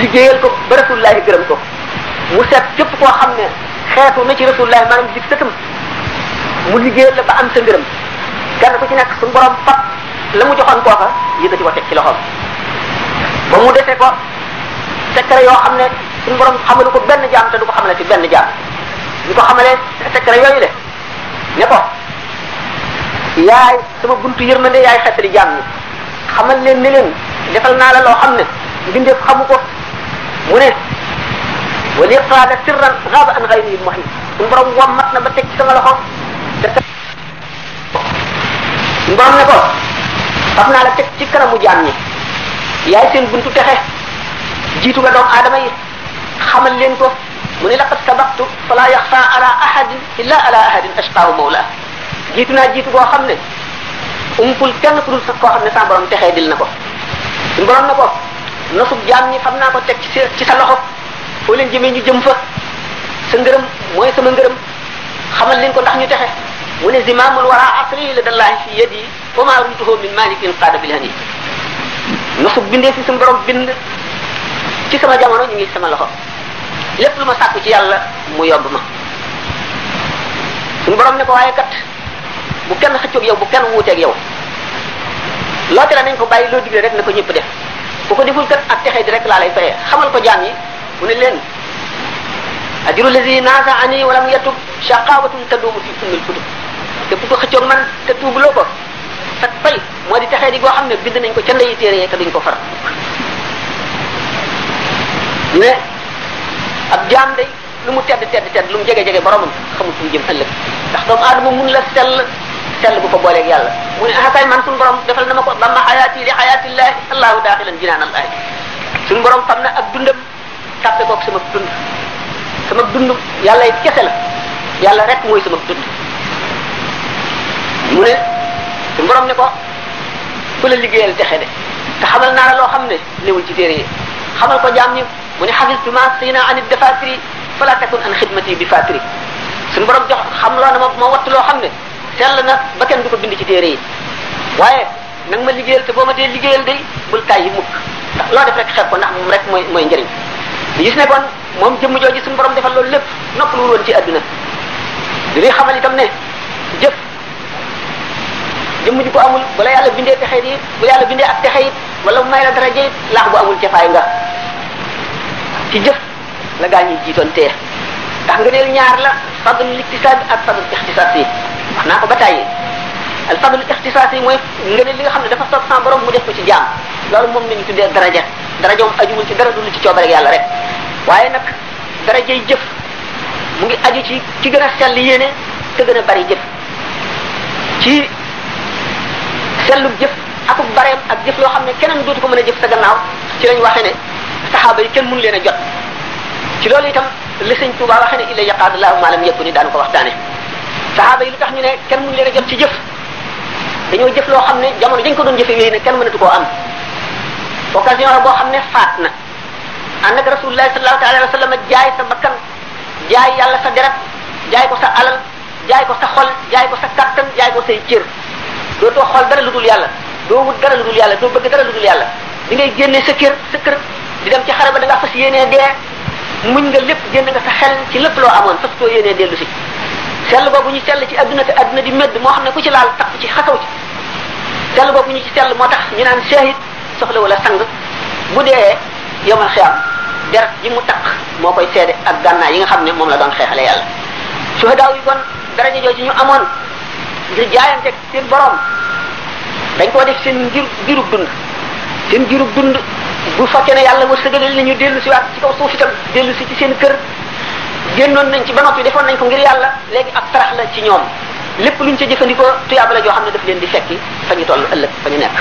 liggéeyal ko ba rasulullah gërëm ko mu seet képp koo xam ne xeetu na ci rasulullah maanaam di sëtam mu liggéeyal la ba am sa ngërëm kenn ku ci nekk suñu borom fab la mu joxoon kooka yëkkati ko teg ci loxoom ba mu defee ko secret yoo xam ne suñu borom xamalu ko benn jaam te du ko xamale ci benn jaam ñu ko xamalee secret yooyu le ne ko yaay sama buntu yërmande yaay xettali jaam ñi xamal leen ne leen defal naa la loo xam ne mbindeef xamu ko mu ne wali qaada sirran gaaba an ghayrihi muhit suñu borom wammat na ba teg ci sama loxo te suñu borom ne ko faf naa la teg ci kanamu jaam ñi yaay seen buntu texe jiitu nga doomu aadama yi xamal leen ko mu ne laqad sabaqtu fala yaxfa ala ahadin illa ala ahadin ashqaahu mawla jiitu naa jiitu boo xam ne umpul kenn ku dul sax koo xam ne sa borom texee dil na ko suñu borom ne ko nosub jaam ñi xam naa ko teg ci sa loxo foo leen jëmee ñu jëm fa sa ngërëm mooy sama ngërëm xamal leen ko ndax ñu texe mu ne zimaamul wara asri la dallahi fi yadi wa ma rumtuhu min malikin qaada bil hani nosub bindee fi suñu borom bind ci sama jamono ñu ngi sama loxo lépp lu ma sàkku ci yàlla mu yomb ma suñu borom ne ko waaye kat bu kenn xëccoog yow bu kenn wuuteeg yow loo tere nañ ko bàyyi loo digle rek na ko ñëpp def ku ko deful kat ak texee di rek laa lay fayee xamal ko jaam yi mu ne leen ajru lazi naaza'ani wa lam yatub shaqawatun tadumu fi ummil kutub te bu ko xëccoog man te tuubuloo ko sa fay moo di texee di goo xam ne bind nañ ko ca ndeyi téere yi te duñ ko far ñu ne ab jaam day lu mu tedd lu mu jege boromam xamul fu mu jëm ëllëg ndax doomu aadama mun la sell bu ko booleeg yàlla mu ne kay man suñu borom defal na ma ko bamma xayaati li xayaatillahi allahu daaxilan jinaan allahi suñu borom xam na ak dundam tàppe koog sama dund yàlla it kese la yàlla rek mooy sama dund mu ne suñu borom ne ko ku la liggéeyal texe de te xamal naa la loo xam ne newul ci téere yi xamal ko jaam ñi mu ne xafistu ma sina anit defatiri fala takun an xidmati bi fatiri suñu borom jox xam loo na ma wattu loo xam ne sell na ba kenn du ko bind ci téere yi waaye nag ma liggéeyal te boo ma dee liggéeyal day bul tay yi mukk ndax loo def rek xeeb ko ndax moom rek mooy njëriñ li gis ne kon moom jëmm jooju suñu borom defal loolu lépp noppalu woon ci àdduna li ñuy xamal itam ne jëf jëmm ji ko amul wala yàlla bindee texe yi bu yàlla bindee ak texe it wala mu may la dara jëyit laax bu amul cefaay nga ci jëf la gaa ñuy jiitoon tee ndax ngëneel ñaar la fadlul iktisaab ak fadlul ixtisaas yi wax naa ko ba tàyyi al fadlul ixtisaas yi mooy ngëneel li nga xam ne dafa toog sans borom mu def ko ci jaam loolu moom la ñu tuddee daraja moom ajuwul ci dara dul ci coobare yàlla rek waaye nag darajay jëf mu ngi aju ci ki gën a sell yéene te gën a bari jëf ci sellu jëf akuk bareem ak jëf loo xam ne keneen dootu ko mën a jëf sa gannaaw ci lañ waxee ne saxaaba yi kenn mënu leen a jot ci loolu itam li sëñ Tuubaa waxee ne illa yaqaadallahu ma lam yakuni daanu ko waxtaane saxaaba yi lu tax ñu ne kenn mënu leen a jot ci jëf dañoo jëf loo xam ne jamono dañ ko doon jëfe wéy ne kenn mënatu koo am occasion la boo xam ne faat na ànd ak rasulullahi sallallahu alayhi wa sallam jaay sa bakkan jaay yàlla sa deret jaay ko sa alal jaay ko sa xol jaay ko sa kattan jaay ko say cër dootoo xool dara lu dul yàlla doo wut dara lu dul yàlla doo bëgg dara lu dul yàlla di ngay génne sa kër di dem ci xare ba da nga fas yéenee dee muñ nga lépp génn nga sa xel ci lépp loo amoon fas koo yéenee dellu si sell boobu ñu sell ci adduna te adduna di medd moo xam ne ku ci laal tax ci xasaw ci sell boobu ñu ci sell moo tax ñu naan shahid soxla wala sang bu dee yomal xiyam deret ji mu takk moo koy seede ak gànnaay yi nga xam ne moom la doon xeexale yàlla suhadaaw yi kon daraja jooju ñu amoon ngir jaayanteeg seen borom dañ koo def seen girub dund bu fekkee ne yàlla wërsëgalal nañu dellu si waat ci kaw suuf itam dellu si ci seen kër génnoon nañ ci ba noppi defoon nañ ko ngir yàlla léegi ab tarax la ci ñoom lépp luñ ca jëfandikoo tuyaaba la joo xam ne daf leen di fekki fa ñu toll ëllëg fa ñu nekk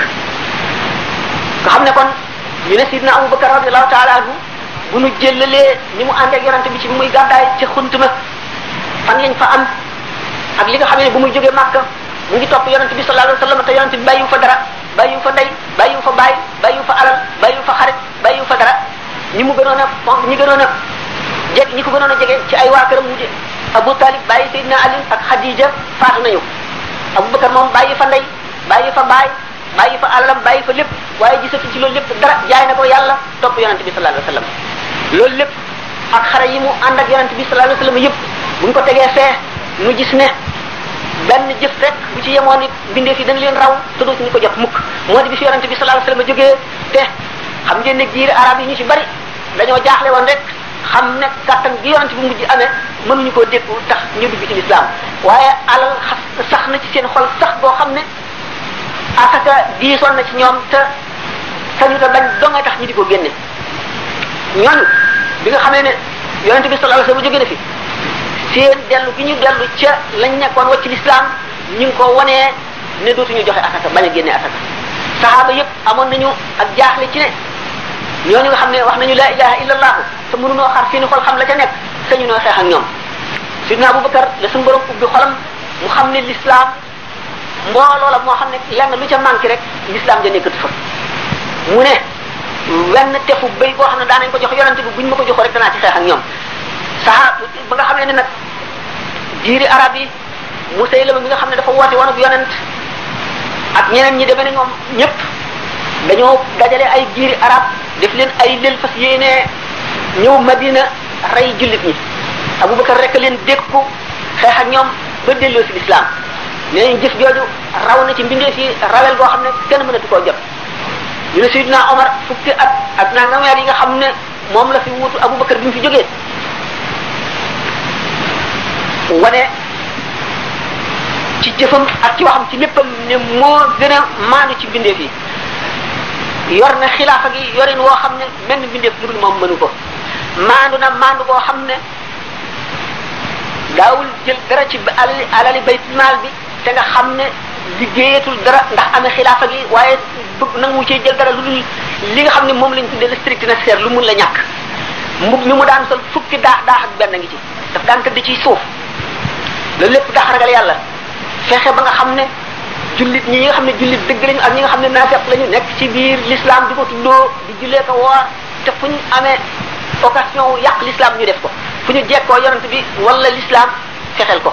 nga xam ne kon ñu ne sidna Abubakar radiyallahu taala anhu bu nu jëllalee ni mu ànd ak yonante bi ci bi muy gàddaay ca xuntuma fan lañ fa am ak li nga xam ne bu muy jógee Màkka mu ngi topp yonante bi sallallahu alayhi wa sallam te yonante bi bàyyiwu fa dara bàyyiwu fa ndey bàyyiwu fa baay bàyyiwu fa alal bàyyiwu fa xarit bàyyiwu fa dara ñi mu gënoon a fonk ñi gënoon a jeg ñi ko gënoon a jege ci ay waa këram mujj Abu Talib bàyyi Seydina Ali ak Khadija faatu nañu Abubakar moom bàyyi fa ndey bàyyi fa baay bàyyi fa alalam bàyyi fa lépp waaye gisatu ci loolu lépp dara jaay na ko yàlla topp yonante bi sallallahu alayhi wa sallam loolu lépp ak xare yi mu ànd ak yonante bi sallallahu alayhi wa sallam yëpp bu ñu ko tegee fee nu gis ne benn jëf rek bu ci yemoon it bindee fi dañ leen raw te dootuñu ko jot mukk moo di bi fi yonante bi sallallahu alayhi wa sallam jógee te xam ngeen ne giir arab yi ñu ci bari dañoo jaaxle woon rek xam ne kàttan gi yonante bi mujj amee mënuñu koo dékku tax ñu dugg ci lislaam waaye alal sax na ci seen xol sax boo xam ne asaka diisoon na ci ñoom te sañu te bañ dongay tax ñu di ko génne ñooñu bi nga xamee ne yonente bi sallallahu alayhi wasallam jóge na fi seen dellu gi ñu dellu ca lañ nekkoon wacc lislaam ñu ngi ko wanee ne dootuñu joxe asaka bañ a génne asaka sahaaba yëpp amoon nañu ak jaaxle ci ne ñooñu nga xam ne wax nañu la ilaha illallah te mënunoo xar seeni xol xam la ca nekk sañu noo xeex ak ñoom sidna Abubakar la suñu borom ubbi xolam mu xam ne lislaam mbooloo la moo xam ne lenn lu ca manqué rek l'islam ja nekkatu fa mu ne wenn tefu béy boo xam ne daanañ ko jox yonante bi buñ ma ko joxoo rek danaa ci xeex ak ñoom saxaab ba nga xam ne nag jiiri arab yi Musaylama bi nga xam ne dafa woote woon ak yonent ak ñeneen ñi demee ne ñoom ñëpp dañoo dajale ay jiiri arab def leen ay lël fas yéenee ñëw Madina rey jullit ñi Abubakar rek leen dékku xeex ak ñoom ba delloo si l'islam nee nañ jëf jooju raw na ci mbindeef yi rawel boo xam ne kenn mënatu koo jot ñu ne Seydina Omar fukki at ak nangam weer yi nga xam ne moom la fi wuutu Abubakar bi mu fi jógee wane ci jëfam ak ci waxam ci léppam ne moo gën a maandu ci bindeef yi yor na xilaafa gi yorin woo xam ne menn bindeef lu dul moom mënu ko maandu na maandu boo xam ne daawul jël dara ci alali baytul maal bi te nga xam ne liggéeyatul dara ndax amee xilaafa gi waaye bëgg nangu cee jël dara lu dul li nga xam ne moom lañ tuddee le strict nécessaire lu mun la ñàkk mbub mi mu daan sol fukki daax ak benn ngi ci daf daan tëdd ci suuf loolu lépp ndax ragal yàlla fexe ba nga xam ne jullit ñi nga xam ne jullit dëgg lañu ak ñi nga xam ne naafeq lañu nekk ci biir l'islam di ko tuddoo di jullee ko woor te fu ñu amee occasion yàq l'islam ñu def ko fu ñu jekkoo yonent bi wala l'islam fexeel ko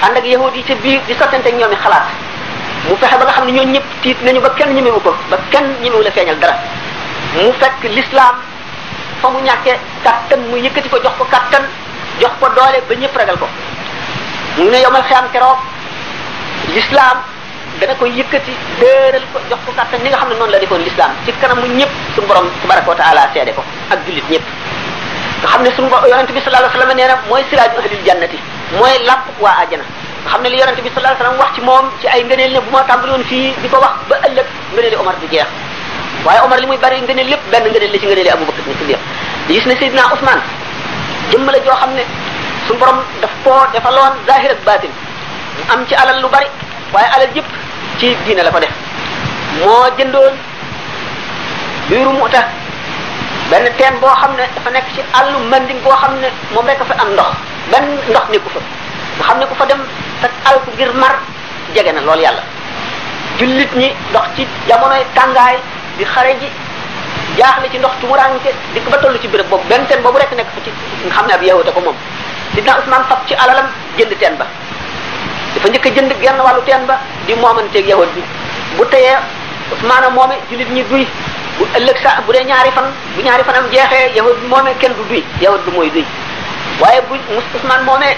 ànd ak yahud yi ca biir di sottante ak ñoom i xalaat mu fexe ba nga xam ne ñooñu ñëpp tiit nañu ba kenn ñemewu ko ba kenn ñemewu la feeñal dara mu fekk l'islam fa mu ñàkkee kattan mu yëkkati ko jox ko kattan jox ko doole ba ñëpp ragal ko mu ne yomal xiyam keroog l'islam dana ko yëkkati dëral ko jox ko kattan ni nga xam ne noonu la defoon l'islam ci kanamu ñëpp suñu borom tabaraka wa taala seede ko ak jullit ñëpp nga xam ne suñu yonente bi sallallahu alayhi wasallam nee na mooy siraaju ahlil jannati mooy làmp waa àjjana nga xam ne li yonente bi sallallahu alayhi wasallam wax ci moom ci ay ngëneel ne bu ma tàmbali woon fii di ko wax ba ëllëg ngëneeli Omar du jeex waaye Omar li muy bari ngëneel lépp benn ngëneel la ci ngëneeli Abu Bakr ni Siddiq di gis ne Seydina Ousmane jëmm la joo xam ne suñu borom daf koo defaloon zahir ak baatin mu am ci alal lu bari waaye alal yëpp ci diine la ko def moo jëndoon biiru Mu'ta benn teen boo xam ne dafa nekk ci àllu manding boo xam ne moom rek a fa am ndox benn ndox nekku fa nga xam ne ku fa dem te alku ngir mar jege na loolu yàlla jullit ñi dox ci jamonoy tàngaay di xare ji jaaxle ci ndox tumuranke di ko ba toll ci béréb boobu benn teen boobu rek nekk fa ci nga xam ne ab yahute ko moom sidna Usmaan fab ci alalam jënd teen ba dafa njëkk a jënd genn wàllu teen ba di moomanteeg yahut bi bu teyee Usmaan a moome jullit ñi duy bu ëllëg sa bu dee ñaari fan bu ñaari fan am jeexee yahut bi moomee kenn du duy yahut bi mooy duy waaye bu Usmaan moomee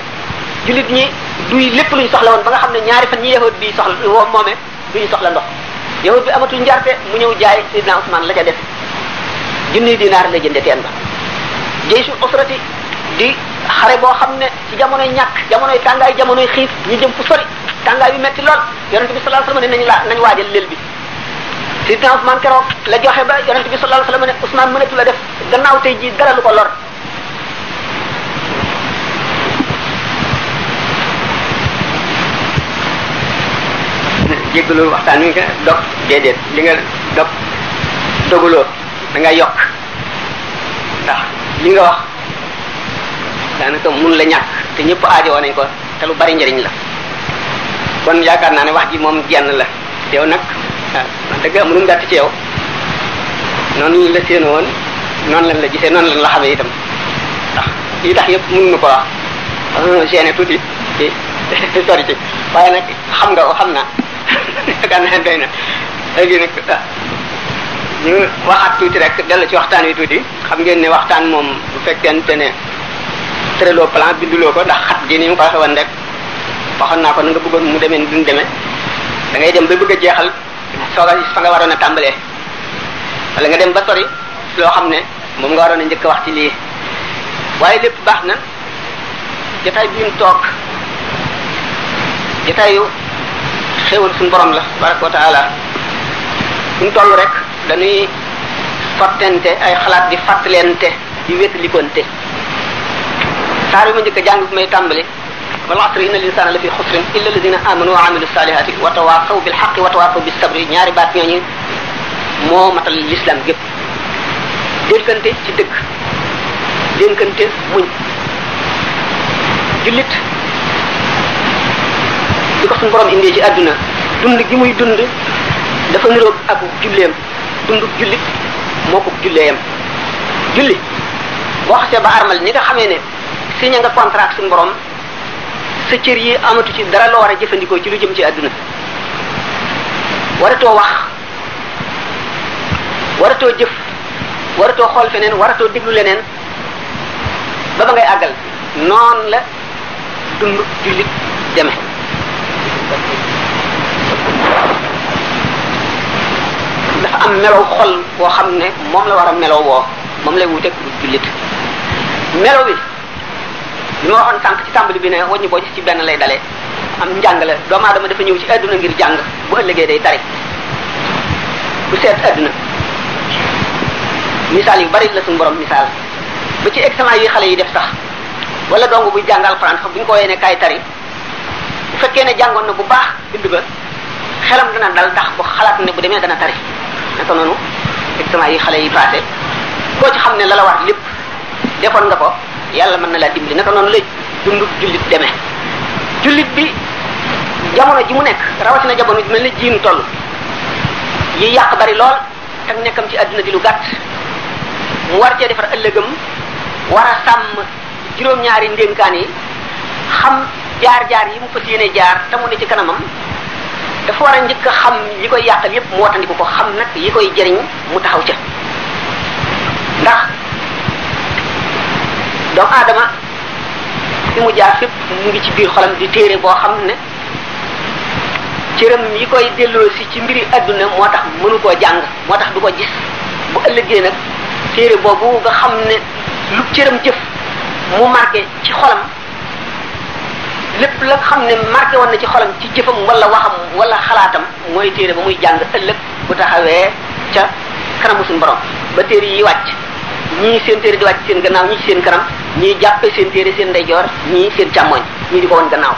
jullit ñi duy lépp lu ñu soxla woon ba nga xam ne ñaari fan ñi yahut bi soxla woo moomee du ñu soxla ndox yahut bi amatul njarte mu ñëw jaay sidna Usmaan la ca def junniy dinaar la jënde teen ba jaysul usrati di xare boo xam ne ci jamonoy ñàkk jamonoy tàngaay jamonoy xiif ñu jëm fu sori tàngaay yu metti lool yonente bi sallallahu alayhi wasallam ne nañ waajal lël bi sidna Usmaan keroog la joxe ba yonente bi sallallahu alayhi wasallam ne Usmaan mënatu la def gannaaw tey ji dara lu ko lor jéggaloo waxtaan wi nga dog déedéet li nga dog doguloo da nga yokk ndax li nga wax daanaka mun la ñàkk te ñëpp aajowoo nañ ko te lu bari njëriñ la kon yaakaar naa ne wax ji moom jenn la yow nag dëgg am lu mu gàtt ci yow noonu la séen woon noonu lañ la gisee noonu lañ la xamee itam ndax yi tax yëpp mënuñu ko wax dafa gêné tuuti ci sori ci waaye nag xam nga ko xam naa yaakaar naa doy na léegi nag ñu waxaat tuuti rek dellu ci waxtaan wi tuuti xam ngeen ne waxtaan moom bu fekkente ne tëraloo plan binduloo ko ndax xat gi ni mu ko waxee woon rek waxoon naa ko na nga bëggoon mu demee duñ demee da ngay dem ba bëgg a jeexal soog a fa nga waroon a tàmbalee wala nga dem ba sori loo xam ne moom nga waroon a njëkk a wax ci lii waaye lépp baax na jotaay bi ñu toog jotaayu xéewal suñu borom la tabaraka wa taala suñ toll rek dañuy sottente ay xalaat di fàttalente di wétalikonte saar yu ma njëkk a jàng bi may tàmbali wal asri inna l-insana la fi xusrin illa alladina amanu wa amilu salihati wa tawasaw bil haqqi wa tawasaw bis sabri ñaari baat ñooñu moo matal l'islam gépp dénkante ci dëgg dénkante muñ jullit di ko suñu borom indee ci àdduna dund gi muy dund dafa niroog ak julleem dund jullit moo ko julleeyam julli boo xasee ba armal ni nga xamee ne signé nga contrat ak suñu borom sa cër yi amatu ci dara loo war a jëfandikoo ci lu jëm ci àdduna waratoo wax waratoo jëf waratoo xool feneen waratoo déglu leneen ba ba ngay àggal noonu la dund jullit deme dafa am melow xol boo xam ne moom la war a melow woo moom lay wuteeg jullit melo bi li ma waxoon sànq ci tàmbali bi ne wàññi boo gis ci benn lay dalee am njàng la doomu aadama dafa ñëw ci adduna ngir jàng bu ëllëgee day tari bu seet adduna misaal yu bari la suñu borom misaal ba ci examen yi xale yi def sax wala dong buy jàng alxuraan sax bu ñu ko woowee ne kaay tari bu fekkee ne jàngoon na bu baax bind ba xelam dana dal tax bu xalaat ne bu demee dana tari naka noonu examen yi xale yi passé koo ci xam ne la la war lépp defoon nga ko yàlla mën na laa dimbali naka noonu la dund jullit demee jullit bi jamono ji mu nekk rawatina jamono ji mel ne jiinu toll yi yàq bari lool ak nekkam ci àdduna di lu gàtt mu war cee defar ëllëgam war a sàmm juróom-ñaari ndénkaan yi xam jaar-jaar yi mu fas yéene jaar te mu ne ci kanamam dafa war a njëkk a xam yi koy yàqal yépp mu wattandiku ko xam nag yi koy jëriñ mu taxaw ca ndax doomu aadama fi mu jaar fépp mu ngi ci biir xolam di téere boo xam ne cëram yi koy delloo si ci mbiri adduna moo tax mënu koo jàng moo tax du ko gis bu ëllëgee nag téere boobu nga xam ne lu cëram jëf mu marqué ci xolam lépp la nga xam ne marqué woon na ci xolam ci jëfam wala waxam wala xalaatam mooy téere ba muy jàng ëllëg bu taxawee ca kanamu suñu borom ba téere yi wàcc ñii seen téere di wàcc seen gannaaw ñii seen kanam ñii jàppee seen téere seen ndeyjoor ñii seen càmmoñ ñii di ko woon gannaaw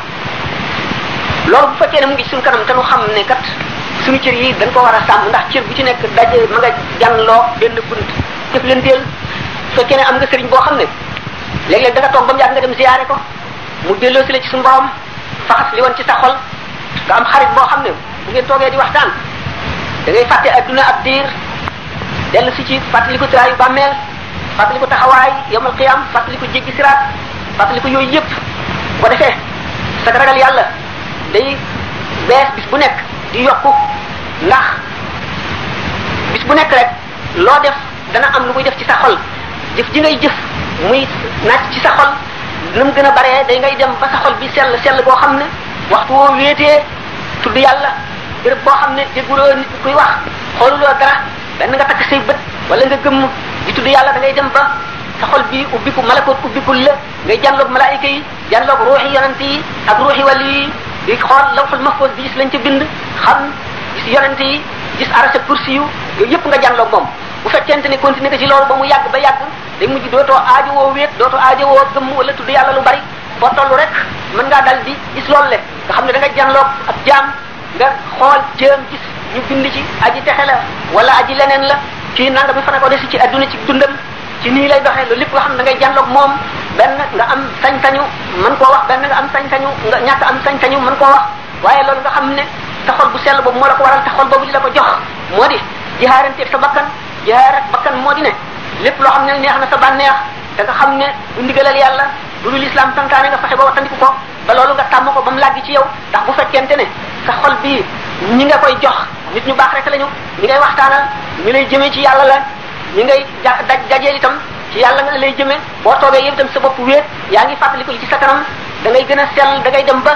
loolu bu fekkee ne mu ngi suñu kanam te nu xam ne kat suñu cër yi dañ ko war a sàmm ndax cër bu ci nekk daje ma nga jànloo benn bunt jëf leen teel bu fekkee ne am nga sëriñ boo xam ne léeg-léeg da nga toog ba mu yàgg nga dem ziyaare ko mu delloo si la ci suñu borom faxas li woon ci sa xol nga am xarit boo xam ne bu ngeen toogee di waxtaan da ngay fàtte adduna ab diir dellu si ci fàttali ko tiraayu bàmmeel fàttali ko taxawaay yawmal qiyaam fàttali ko jéggi siraat fàttali ko yooyu yëpp ko defee sa ragal yàlla day bees bis bu nekk di yokku ndax bis bu nekk rek loo def dana am lu muy def ci sa xol jëf ji ngay jëf muy naaj ci sa xol nu mu gën a baree day ngay dem ba sa xol bi sell boo xam ne waxtu woo wéetee tudd yàlla béréb boo xam ne dégguloo nit kuy wax xooluloo dara benn nga takk say bët wala nga gëmm di tudd yàlla da ngay dem ba sa xol bi ubbiku malakoot ubbikul la ngay jànloog malaayika yi jànloog ruuxi yonent yi ak ruuxi wàllu yi di xool lawxul mahfuz bi gis lañ ca bind xam gis yonent yi gis arasa kursi yu yooyu yëpp nga jànloog moom bu fekkente ne continuer nga ci loolu ba mu yàgg ba yàgg day mujj dootoo aajo woo wéet dootoo aajo woo gëmm wala tudd yàlla lu bari foo toll rek mën ngaa dal di gis loolu le nga xam ne da nga jànloog ak jaam nga xool jëm gis ñu bind ci aji texe la wala aji leneen la kii nanga mi fa ne ko desi ci adduna ci dundam ci nii lay doxee loolu lépp nga xam ne da ngay jànloog moom benn nga am sañ-sañu mën koo wax benn nga am sañ-sañu nga ñàkk am sañ-sañu mën koo wax waaye loolu nga xam ne sa xol bu sell boobu moo la ko waral sa xol boobu li la ko jox moo di jihaaranteeg sa bakkan jihaar ak bakkan moo di ne lépp loo xam ne neex na sa bànneex da nga xam ne du ndigalal yàlla du lu lislaam santaane nga fexe ba wattandiku ko ba loolu nga tàmm ko ba mu làggi ci yow ndax bu fekkente ne sa xol bii ñi nga koy jox nit ñu baax rek lañu ñi ngay waxtaanal ñu lay jëmee ci yàlla la ñi ngay dajeel itam ci yàlla nga lay jëmee boo toogee yëpp itam sa bopp wéet yaa ngi fàttaliku li ci sa kanam da ngay gën a sell da ngay dem ba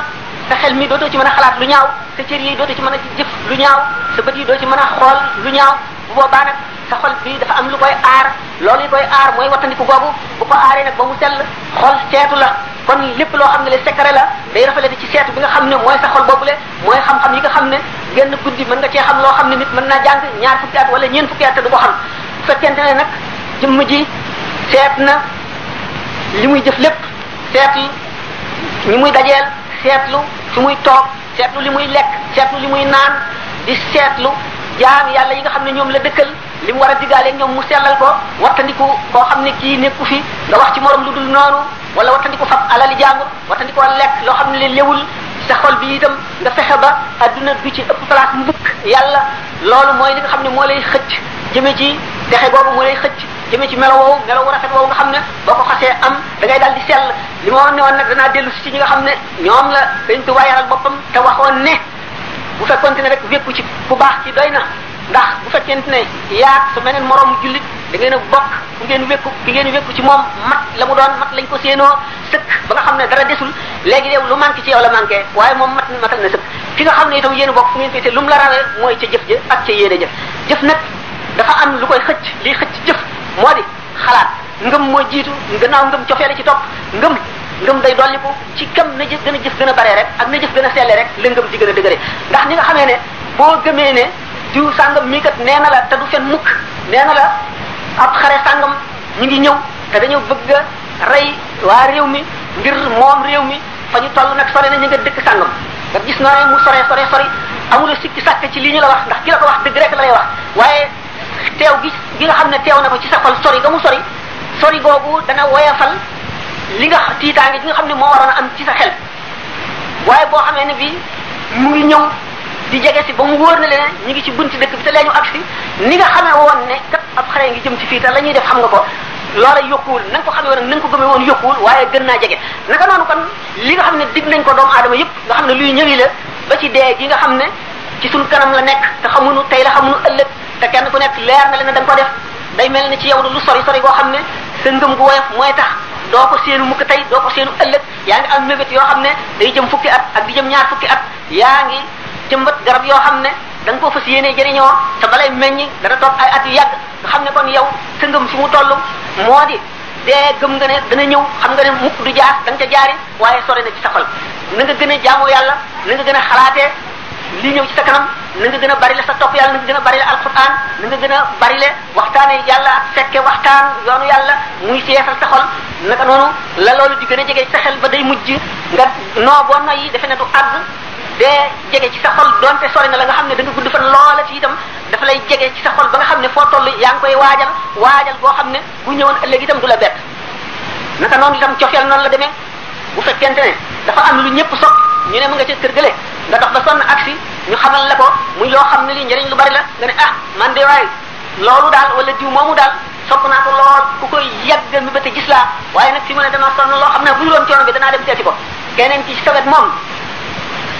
sa xel mi dootoo ci mën a xalaat lu ñaaw sa cër yi dootoo ci mën a jëf lu ñaaw sa bët yi doo ci mën a xool lu ñaaw bu boobaa nag sa xol bi dafa am lu koy aar loolu yi koy aar mooy wattandiku boobu bu ko aaree nag ba mu sell xol seetu la kon lépp loo xam ne le secret la day rafetlu ci seetu bi nga xam ne mooy sa xol boobule mooy xam-xam yi nga xam ne genn guddi mën nga cee xam loo xam ne nit mën naa jàng ñaar fukki at wala ñeent fukki at te du ko xam bu fekkente ne nag jëmm ji seet na li muy jëf lépp seetlu ñi muy dajeel seetlu fi muy toog seetlu li muy lekk seetlu li muy naan di seetlu jaam yàlla yi nga xam ne ñoom la dëkkal li mu war a diggaaleeg ñoom mu sellal ko wattandiku koo xam ne kii nekku fi nga wax ci morom lu dul noonu wala wattandiku fab alali jàmbur wattandiku lekk loo xam ne le léwul sa xol bi itam nga fexe ba adduna du ci ëpp place mbëkk yàlla loolu mooy li nga xam ne moo lay xëcc jëme ci dexe boobu moo lay xëcc jëme ci melo woowu melo wu rafet woowu nga xam ne boo ko xasee am da ngay daal di sell li ma ne woon nag danaa dellu si ci ñi nga xam ne ñoom la dañ ko waayaral boppam te waxoon ne bu fekkonte ne rek wékku ci ku baax ci doy na ndax bu fekkente ne yaag sa meneen moroomu jullit da ngeen a bokk fu ngeen wékku ki ngeen wékku ci moom mat la mu doon mat lañ ko séenoo sëkk ba nga xam ne dara desul léegi yow lu manqué ci yow la manqué waaye moom matal na sëkk ki nga xam ne itam yéen a bokk fu ngeen féete lu mu la rawee mooy ca jëf ja ak ca yéene jëf jëf nag dafa am lu koy xëcc liy xëcc jëf moo di xalaat ngëm moo jiitu gannaaw ngëm cofeele ci topp ngëm ngëm day dolliku ci kam na jëf gën a bare rek ak na jëf gën a selle rek la ngëm di gën a dëgëre ndax ñi nga xamee ne boo gëmee ne diw sàngam mii kat nee na la te du fen mukk nee na la ab xare sàngam ñu ngi ñëw te dañoo bëgg a rey waa réew mi ngir moom réew mi fa ñu toll nag sore na ñu nga dëkk sàngam nga gis naa ne mu sori amula sikki sàkk ci li ñu la wax ndax ki la ko wax dëgg rek la lay wax waaye teew gi nga xam ne teew na ko ci sa xol sori ga mu sori googu dana woyafal li nga tiitaange gi nga xam ne moo waroon a am ci sa xel waaye boo xamee ne bii mu ngi ñëw di jege si ba mu wóor na leen ñu ngi ci bunti dëkk bi te lee ñu agsi ni nga xamee woon ne kat ab xare ngi jëm ci fii te la ñuy def xam nga ko loola yokkuwul na nga ko xamee woon na nga ko gëmee woon yokkuwul waaye gën naa jege naka noonu kon li nga xam ne dig nañ ko doomu aadama yëpp nga xam ne luy ñëwi la ba ci dee gi nga xam ne ci suñ kanam la nekk te xamuñu tey la xamuñu ëllëg te kenn ku nekk leer na leen ne da nga ko def day mel ni ci yow lu sori goo xam ne sa ngëm gu woyof mooy tax doo ko seenu mukk tey doo ko seenu ëllëg yaa ngi am mébét yoo xam ne day jëm fukki at ak di jëm ñaar fukki at yaa ngi jëmbat garab yoo xam ne da nga ko fas yéenee jëriñoo te balay meññi dana toog ay at yu yàgg nga xam ne kon yow sa ngëm fi mu toll moo di dee gëm nga ne dana ñëw xam nga ne mukk du jaar da nga ca jaari waaye sore na ci sa xol na nga gën a jaamoo yàlla na nga gën a xalaatee li ñëw ci sa kanam na nga gën a bari la sa topp yàlla na nga gën a bari la alquran na nga gën a bari le waxtaane yàlla ak fekke waxtaan yoonu yàlla muy seesal sa xol naka noonu la loolu di gën a jege sa xel ba day mujj nga noo boo noyyi defe ne du àgg dee jege ci sa xol donte sori na la nga xam ne da nga gudd fan loola ci itam dafa lay jege ci sa xol ba nga xam ne foo toll yaa ngi koy waajal boo xam ne bu ñëwoon ëllëg itam du la bett naka noonu itam cofeel noonu la demee bu fekkente ne dafa am lu ñëpp sopp ñu ne mu nga ca kër gële nga dox ba sonn aksi ñu xamal la ko muy loo xam ne li njëriñ lu bari la nga ne ah man de waaye loolu daal wala diw moomu daal sopp naa ko lool ku koy yàgg mi ba te gis laa waaye nag fi mu ne dana sonn loo xam ne bu ñu doon coono bi danaa dem seeti ko keneen ci sa wet moom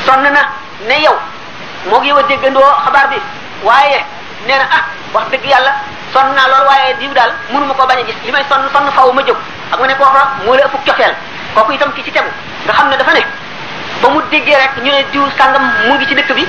sonn na ne yow moo ngi yow a déggandoo xabaar bi waaye nee na ah wax dëgg yàlla sonn naa lool waaye diw daal mënuma koo bañ a gis li may sonn faw ma jóg xam nga ne kooka moo la ëpp cofeel kooku itam ki ci tegu nga xam ne dafa ne ba mu déggee rek ñu ne diw sàngam mu ngi ci dëkk bi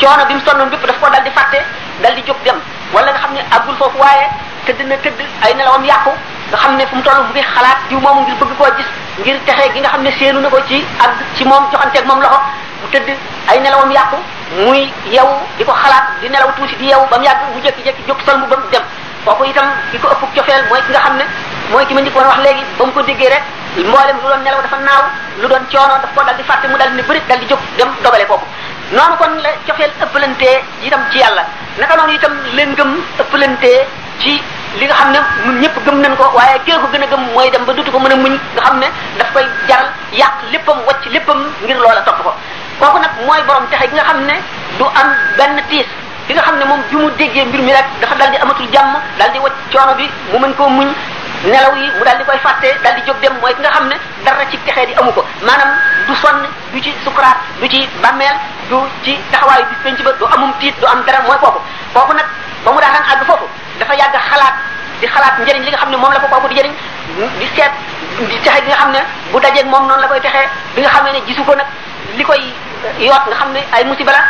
coono bi mu sonnoon bépp daf ko dal di fàtte dal di jóg dem wala nga xam ne àggul foofu waaye tëdd na tëdd ay nelawam yàqu nga xam ne fu mu toll mu ngi xalaat diw moomu ngir bëgg koo gis ngir texe gi nga xam ne séenu na ko ci ak ci moom joxanteeg moom loxo mu tëdd ay nelawam yàqu muy yew di ko xalaat di nelaw tuuti di yew ba mu yàgg mu jékki-jékki jóg sol mu ba mu dem kooku itam ki ko ëpp cofeel mooy ki nga xam ne mooy ki ma njëkkoon wax léegi ba mu ko déggee rek mboolem lu doon nelaw dafa naaw lu doon coono daf ko dal di fàtte mu dal di ne bëri dal di jóg dem dogale kooku noonu kon la cofeel ëppalantee itam ci yàlla naka noonu itam leen ngëm ëppalantee ci li nga xam ne ñun ñëpp gëm nañ ko waaye kii ko gën a gëm mooy dem ba dutu ko mën a muñ nga xam ne daf koy jaral yàq léppam wacc léppam ngir loola topp ko kooku nag mooy borom texe gi nga xam ne du am benn tiis ki nga xam ne moom bi mu déggee mbir mi rek dafa dal di amatul jàmm dal di wacc coono bi mu mën koo muñ nelaw yi mu daal di koy fàtte daal di jóg dem mooy ki nga xam ne dara ci texee di amu ko maanaam du sonn du ci sukuraat du ci bàmmeel du ci taxawaayu bis penc ba du amum tiit du am dara mooy kooku nag ba mu daataan àgg foofu dafa yàgg xalaat di xalaat njëriñ li nga xam ne moom la ko kooku di jëriñ di seet di texe gi nga xam ne bu dajeeg moom noonu la koy texee bi nga xamee ne gisu ko nag li koy yoot nga xam ne ay musiba la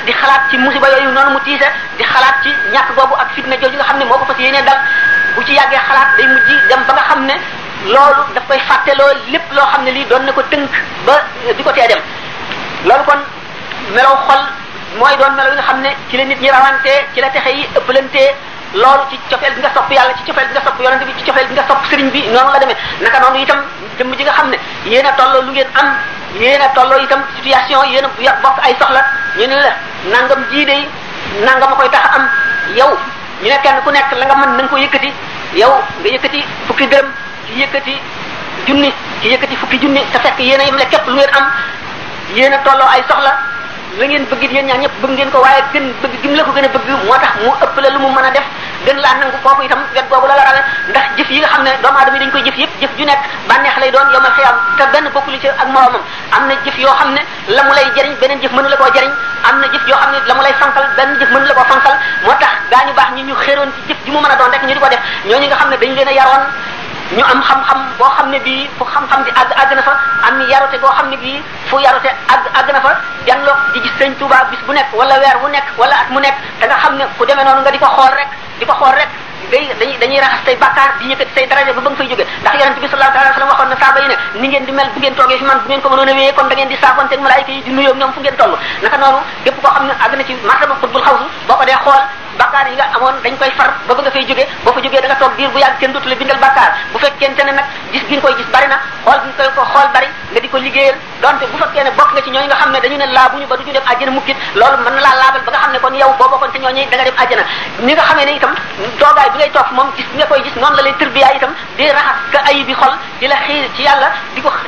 di xalaat ci musiba yooyu noonu mu tiise di xalaat ci ñàkk boobu ak fitna jooju nga xam ne moo ko fas yéenee dal bu ci yàggee xalaat day mujj dem ba nga xam ne loolu daf koy fàtteloo lépp loo xam ne lii doon na ko tënk ba di ko tee dem loolu kon melaw xol mooy doon melaw yi nga xam ne ci la nit ñi rawantee ci la texe yi ëppalantee loolu ci cofeel bi nga sopp yàlla ci cofeel bi nga sopp yonente bi ci cofeel bi nga sopp sëriñ bi noonu la demee naka noonu itam jëmm ji nga xam ne yéen a tolloo lu ngeen am yéen a tolloo itam situation yéen a bokk ay soxla ñu ne la nangam jii de nangam a koy tax am yow ñu ne kenn ku nekk la nga mën na nga ko yëkkati yow nga yëkkati fukki dërëm ci yëkkati junni ci yëkkati fukki junni te fekk yéen a yemle képp lu ngeen am yéen a tolloo ay soxla la ngeen bëgg it yéen ñaar ñëpp bëgg ngeen ko waaye gën bëgg gi mu la ko gën a bëgg moo tax mu ëpp la lu mu mën a def gën laa nangu kooku itam wet boobu la rawe ndax jëf yi nga xam ne doomu aadama yi dañ koy jëf yëpp jëf ju nekk bànneex lay doon yomal xiyam te benn bokkuli ci ak moromam am na jëf yoo xam ne la mu lay jëriñ beneen jëf mënu la koo jëriñ am na jëf yoo xam ne la mu lay fankal benn jëf mënu la koo fankal moo tax daañu baax ñi ñu xéroon ci jëf ji mu mën a doon rek ñu di ko def ñooñu nga xam ne dañu leen a yaroon ñu am xam-xam boo xam ne bii fu xam-xam di àgg na fa am yarute boo xam ne bii fu yarute àgg na fa janloo di gis sëñ Tuubaa bis bu nekk wala weer wu nekk wala at mu nekk da nga xam ne ku demee noonu nga di ko xool rek dañuy raxas say bàkkaar di yëkkati say daraja ba nga fay jóge ndax yonent bi sallallahu alayhi wasallam waxoon na saaba yi ne ni ngeen di mel bu ngeen toogee fi man bu ngeen ko mënoon a wéyee kon da ngeen di saafonte ak malaayika yi di nuyoo ñoom fu ngeen toll naka noonu képp koo xam ne àgg na ci martaba xutbul xawsu boo ko dee xool bàkkaar yi nga amoon dañ koy far ba nga fay jóge boo fa jógee da nga toog diir bu yàgg kenn dootu la bindal bàkkaar bu fekkente ne nag gis gi nga koy gis bari na xool gi nga koy ko xool bari nga di ko liggéeyal donte bu fekkee ne bokk nga ci ñooñu nga xam ne dañu ne laabuñu ba duñu dem àjjana mukkit loolu mën na laa laabal ba nga xam ne kon yow boo bokkoon ci ñooñu da nga dem àjjana ni nga xamee ne itam toogaay bi ngay toog moom gis nga koy gis noonu la lay tërbiyaa itam di raxas ka ayi bi xol di la xiir ci yàlla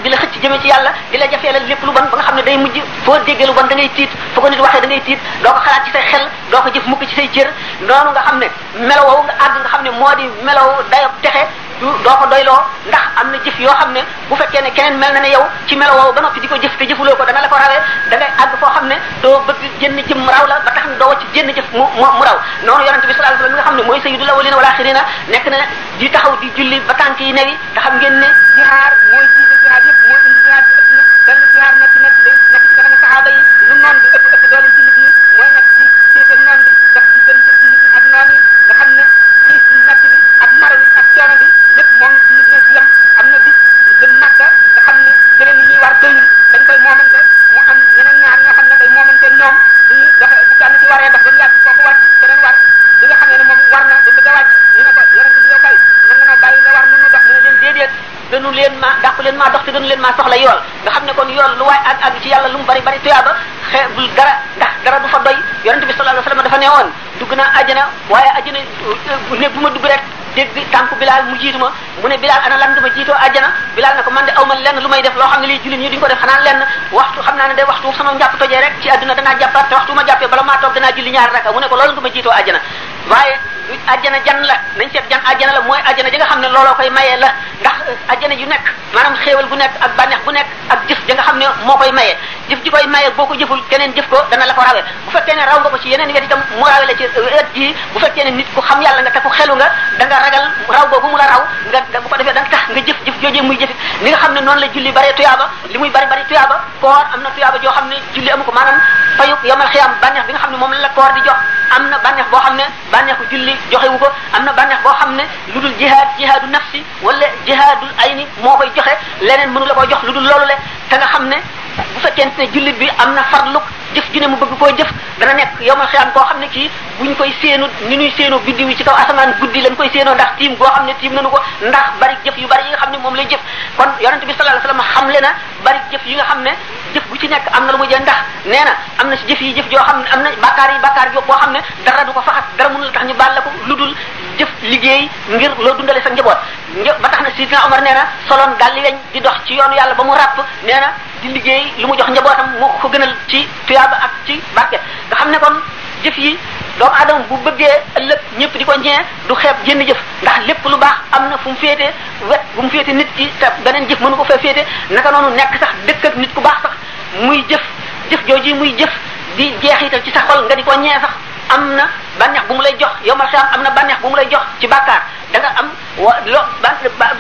di la xëcc jëme ci yàlla di la jafeelal lépp lu bon ba nga xam ne day mujj foo déggee lu bon da ngay tiit foo ko nit waxee da ngay tiit doo ko xalaat ci say xel doo ko jëf mukk ci say cër noonu nga xam ne melo woowu nga àgg nga xam ne moo di melaw dayob texe doo ko doyloo ndax am na jëf yoo xam ne bu fekkee ne keneen mel na ne yow ci melo woowu ba noppi di ko jëf te jëfuloo ko dana la ko rawee da ngay àgg foo xam ne doo bëgg jënn jëm raw la ba tax na doo wacc jënn jëf mu raw noonu yonente bi sallallahu alayhi wasallam nga xam ne mooy sayyidul awwalina wal axirina nekk na di taxaw di julli ba tànk yi newi te xam ngeen ne jihaar mooy jiite jihaar yëpp mooy indi jihaar ci adduna benn jihaar nekk day nekk ci kanam saxaaba yi lu noon bi ëpp doole ci nit ñi mooy nekk ci féetal noon bi dox ci benn ci nit ñi ak noon yi nga xam ne xiis bi natt bi ak mara bi ak coono bi lépp moom ci nit ñi ci yem am na bis gën màkka nga xam ne gëleen yi ñuy war doyul dañ koy moomante mu am ñeneen ñaar ñoo xam ne day moomante ñoom duñu doxe bu kenn ci waree dox ba mu yàgg kooku war keneen war bi nga xam ne moom war na ba bëgg a wàcc ñu ne ko yonente bi yow kay mën nga noo bàyyi nga war nunu dox mu ne leen déedéet gënu leen maa dàqu leen maa dox te gënu leen maa soxla yool nga xam ne kon yool lu waay àgg ci yàlla lu mu bari bari tuyaaba xeebul dara ndax dara du fa doy yonente bi sallallahu alayhi wasallam dafa neewoon dugg naa àjjana waaye àjjana ne bu ma dugg rek dégg tànku Bilaal mu jiitu ma mu ne Bilaal ana lan dama jiitoo àjjana Bilaal ne ko man de aw ma lenn lu may def loo xam ne lii jullit ñi duñ ko def xanaa lenn waxtu xam naa ne de waxtu sama njàpp tojee rek ci àdduna danaa jàppaat te waxtu ma jàppee bala maa toog danaa julli ñaari raka mu ne ko loolu nga ma jiitoo àjjana waaye àjjana jan la nañ seet jan àjjana la mooy àjjana ji nga xam ne looloo koy mayee la ndax àjjana ju nekk maanaam xéewal bu nekk ak bànneex bu nekk ak jëf ja nga xam ne moo koy mayee jëf ji koy mayee boo ko jëful keneen jëf ko dana la ko rawee bu fekkee ne raw nga ko ci yeneen wet itam mu rawee la ci wet ji bu fekkee ne nit ku xam yàlla nga te ku xelu nga da nga ragal raw boobu mu la raw nga bu ko defee da nga tax nga jëf joojee muy jëfit ni nga xam ne noonu la julli bare tuyaaba li muy bari bari tuyaaba koor am na tuyaaba joo xam ne julli amu ko maanaam fayu yomal xiyaam bànneex bi nga xam ne moom la koor di jox am na bànneex boo xam ne bànneexu julli joxewu ko am na bànneex boo xam ne lu dul jihaadu nafsi wala jihaadul ayni moo koy joxe leneen mënu la koy jox lu dul loolu le te nga xam ne bu fekkente ne jullit bi am na farluk jëf ju ne mu bëgg koo jëf dana nekk yomal xiyaam koo xam ne kii buñ koy séenu ni ñuy séenoo biddiw yi ci kaw asamaan guddi lañ koy séenoo ndax tiim goo xam ne tiim nañu ko ndax bari jëf yu bari yi nga xam ne moom lay jëf kon yonente bi sallallahu alayhi wasallam xamle na bari jëf yi nga xam ne jëf bu ci nekk am na lu mu jël ndax nee na am na si jëf yi jëf joo xam ne am na bàkkaar boo xam ne dara du ko faxas dara mënul tax ñu baal la ko lu dul jëf liggéey ngir loo dundale sa njaboot ba tax na Sidina Omar nee na soloon daal li weñ di dox ci yoonu yàlla ba mu ràpp nee na di liggéey lu mu jox njabootam moo ko gënal ci tuyaaba ak ci barke nga xam ne kon jëf yi doomu aadama bu bëggee ëllëg ñëpp di ko ñee du xeeb jënd jëf ndax lépp lu baax am na fu mu féete wet bu mu féete nit ki te beneen jëf mënu ko fee féete naka noonu nekk sax dëkk ak nit ku baax sax muy jëf jooji muy jëf di jeexital ci sa xol nga di ko ñee sax am na bànneex bu mu lay jox yow ma am na bànneex bu mu lay jox ci bàkkaar da nga am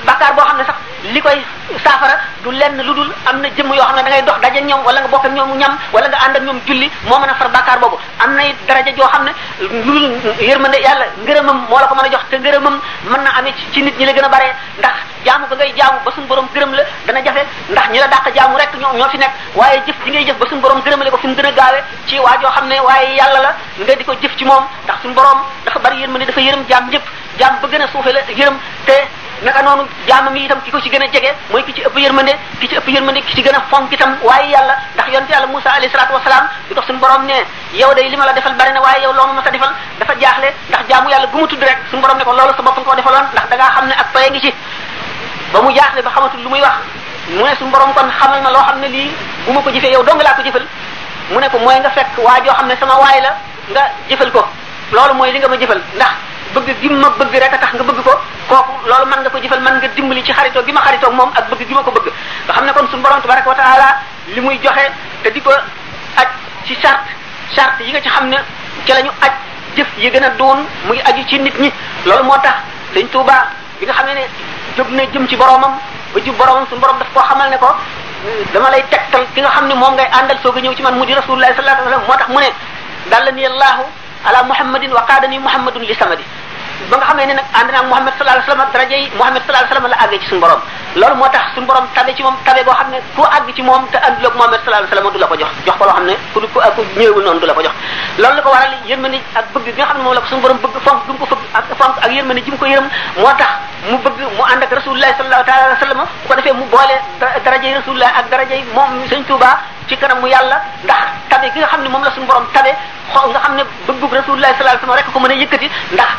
bàkkaar boo xam ne sax li koy saafara du lenn lu dul am na jëmm yoo xam ne da ngay dox daje ñoom wala nga bokk ak ñoom ñam wala nga ànd ak ñoom julli moo mën a far bàkkaar boobu am na daraja joo xam ne lu dul yërmande yàlla ngërëmam moo la ko mën a jox te ngërëmam mën na amee ci nit ñi la gën a bare ndax jaamu ga ngay jaamu ba suñu borom gërëm la dana jafe ndax ñi la dàq jaamu rek ñoo fi nekk waaye jëf ji ngay jëf ba suñu borom gërëmale ko fi mu gën a gaawe ci waa joo xam ne waaye yàlla la nga di ko jëf ci moom ndax suñu borom dafa bari yërmande dafa yërëm jaam ñëpp jaam ba gën a suufe la yërëm te naka noonu jaamam yi itam ki ko ci gën a jege mooy ki ci ëpp yërmande ki ci gën a fonk itam waaye yàlla ndax yonent yàlla Musa alayhi salaatu wasalaam di dox suñu borom ne yow day li ma la defal bari na waaye yow loo ma sa defal dafa jaaxle ndax jaamu yàlla gu mu tudd rek suñu borom ne ko loolu sa bopp nga ko defaloon ndax da ngaa xam ne ak paye ngi ci ba mu jaaxle ba xamatul lu muy wax mu ne suñu borom kon xamal ma loo xam ne lii bu ma ko jëfee yow dong laa ko jëfal mu ne ko mooy nga fekk waa joo xam ne sama waay la nga jëfal ko loolu mooy li nga ma jëfal ndax bëgg gi ma bëgg rek a tax nga bëgg ko kooku loolu mën nga ko jëfal mën nga dimbali ci xaritoo gi ma xaritoo moom ak bëgg gi ma ko bëgg nga xam ne kon suñu borom tabaraka wa taala li muy joxe te di ko aj ci charte yi nga ci xam ne ci la ñu aj jëf yi gën a doon muy aju ci nit ñi loolu moo tax Sëñ Tuubaa bi nga xam ne jóg na jëm ci boromam ba jub boromam suñu borom daf koo xamal ne ko dama lay tegtal ki nga xam ne moom ngay àndal soog a ñëw ci man mu di rasulullahi sallallahu alayhi wasallam moo tax mu ne dalla ni allahu ala muhammadin wa qaadani muhammadun li samadi ba nga xamee ne nag ànd naag Muhammad sallallahu alayhi wasallam daraja yi Muhammad sallallahu alayhi wasallam la àggee ci suñu borom loolu moo tax suñu borom tabe ci moom tabe goo xam ne ku àgg ci moom te àndul ak Muhammad sallallahu alayhi wasallam du la ko jox ko loo xam ne ku ñëwul noonu du la ko jox loolu la ko waral yërmande ak bëgg bi nga xam ne moom la ko suñu borom bëgg fonk du ko fëgg ak fonk ak yërmande ji mu ko yërëm moo tax mu bëgg mu ànd ak rasulullah sallallahu alayhi wasallam bu ko defee mu boole daraja yi rasulullah ak daraja yi moom sëñ Tuuba ci kanam mu yàlla ndax tabe gi nga xam ne moom la suñu borom tabe nga xam ne bëgg rasulullah sallallahu alayhi wasallam rek ko mën a yëkkati ndax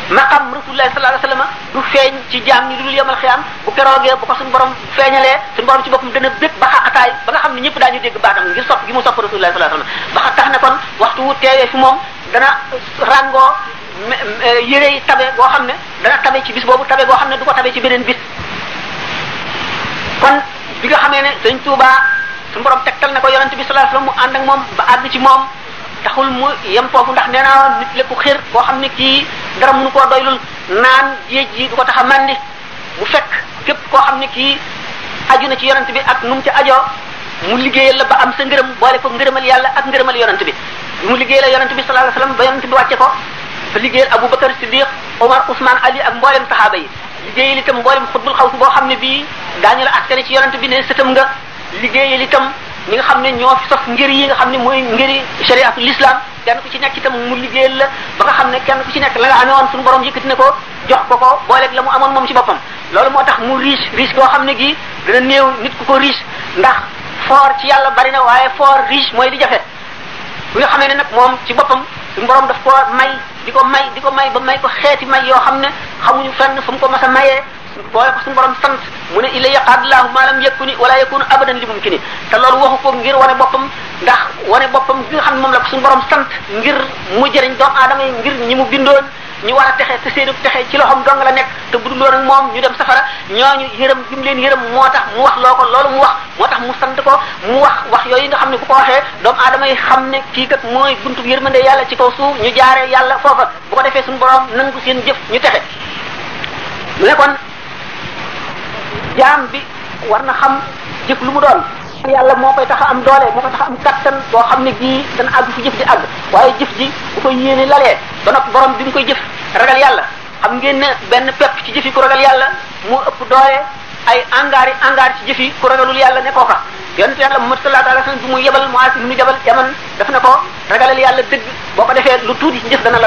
maqam rasulullah sallallahu alayhi wasallam du feeñ ci jaam ñi lu dul yemal xiyam bu keroogee bu ko suñu borom feeñalee suñu borom ci boppam dana bépp ba xaqataay ba nga xam ne ñëpp daañu dégg baatam ngir sopp gi mu sopp rasulullah sallallahu alayhi wasallam ba tax ne kon waxtu wu teewee fi moom dana ràngoo yére yi tabe goo xam ne dana tabe ci bis boobu tabe goo xam ne du ko tabe ci beneen bis kon bi nga xamee ne sëñ Tuuba suñu borom tegtal na ko yonent bi sallallahu alayhi wasallam mu ànd ak moom ba àgg ci moom taxul mu yem foofu ndax nee naa nit lépp xir koo xam ne kii dara mënu koo doylul naan géej gi du ko tax a màndi bu fekk képp koo xam ne kii aju na ci yonent bi ak nu mu ci ajoo mu liggéeyal la ba am sa ngërëm boole ko ngërëmal yàlla ak ngërëmal yonent bi mu liggéeyal yonent bi sallallahu alayhi wasallam ba yonent bi wàcce ko te liggéeyal Abu Bakar Siddiq Omar Ousmane Ali ak mboolem saxaaba yi liggéeyal itam mboolem xutbul xaws boo xam ne bii daañu la askane ci yonent bi ne sëtam nga liggéeyal itam ñi nga xam ne ñoo fi sos ngir yi nga xam ne mooy ngiri shariatul islam kenn ku ci nekk itam mu liggéeyal la ba nga xam ne kenn ku ci nekk la nga amee woon suñu borom yëkkati ne ko jox ko ko booleeg la mu amoon moom ci boppam loolu moo tax mu riche goo xam ne gii dana néew nit ku ko riche ndax fort ci yàlla bari na waaye fort riche mooy li jafe bi nga xamee ne nag moom ci boppam suñu borom daf ko may di ko may ba may ko xeeti may yoo xam ne xamuñu fenn fu mu ko mas a mayee boole ko suñu borom sant mu ne illa yaqadillahu ma lam yakuni wala yakunu abadan li mumkini te loolu waxu ko ngir wane boppam ndax wane boppam gi nga xam ne moom la ko suñu borom sant ngir mu jëriñ doomu aadama yi ngir ñi mu bindoon ñu war a texe te seenu texe ci loxoom dong la nekk te budul loon ak moom ñu dem safara ñooñu yërëm gi mu leen yërëm moo tax mu wax loo ko loolu mu wax moo tax mu sant ko mu wax yooyu nga xam ne bu ko waxee doomu aadama yi xam ne kii kat mooy buntu yërmande yàlla ci kaw suuf ñu jaaree yàlla foofa bu ko defee suñu borom nangu seen jëf ñu texe mu ne kon jaam bi war na xam jëf lu mu doon yàlla moo koy tax a am doole moo koy tax a am kattan boo xam ne gii dana àgg fu jëf di àgg waaye jëf ji bu ko yéene lalee ba nag borom bi mu koy jëf ragal yàlla xam ngeen ne benn pepp ci jëf yi ku ragal yàlla moo ëpp doole ay angaar ci jëf yi ku ragalul yàlla ne kooka yonent yàlla Muhammad sallallahu alayhi wasallam bi mu yebal Muaaz ibn Jabal Yaman daf na ko ragalal yàlla dëgg boo ko defee lu tuuti ci jëf dana la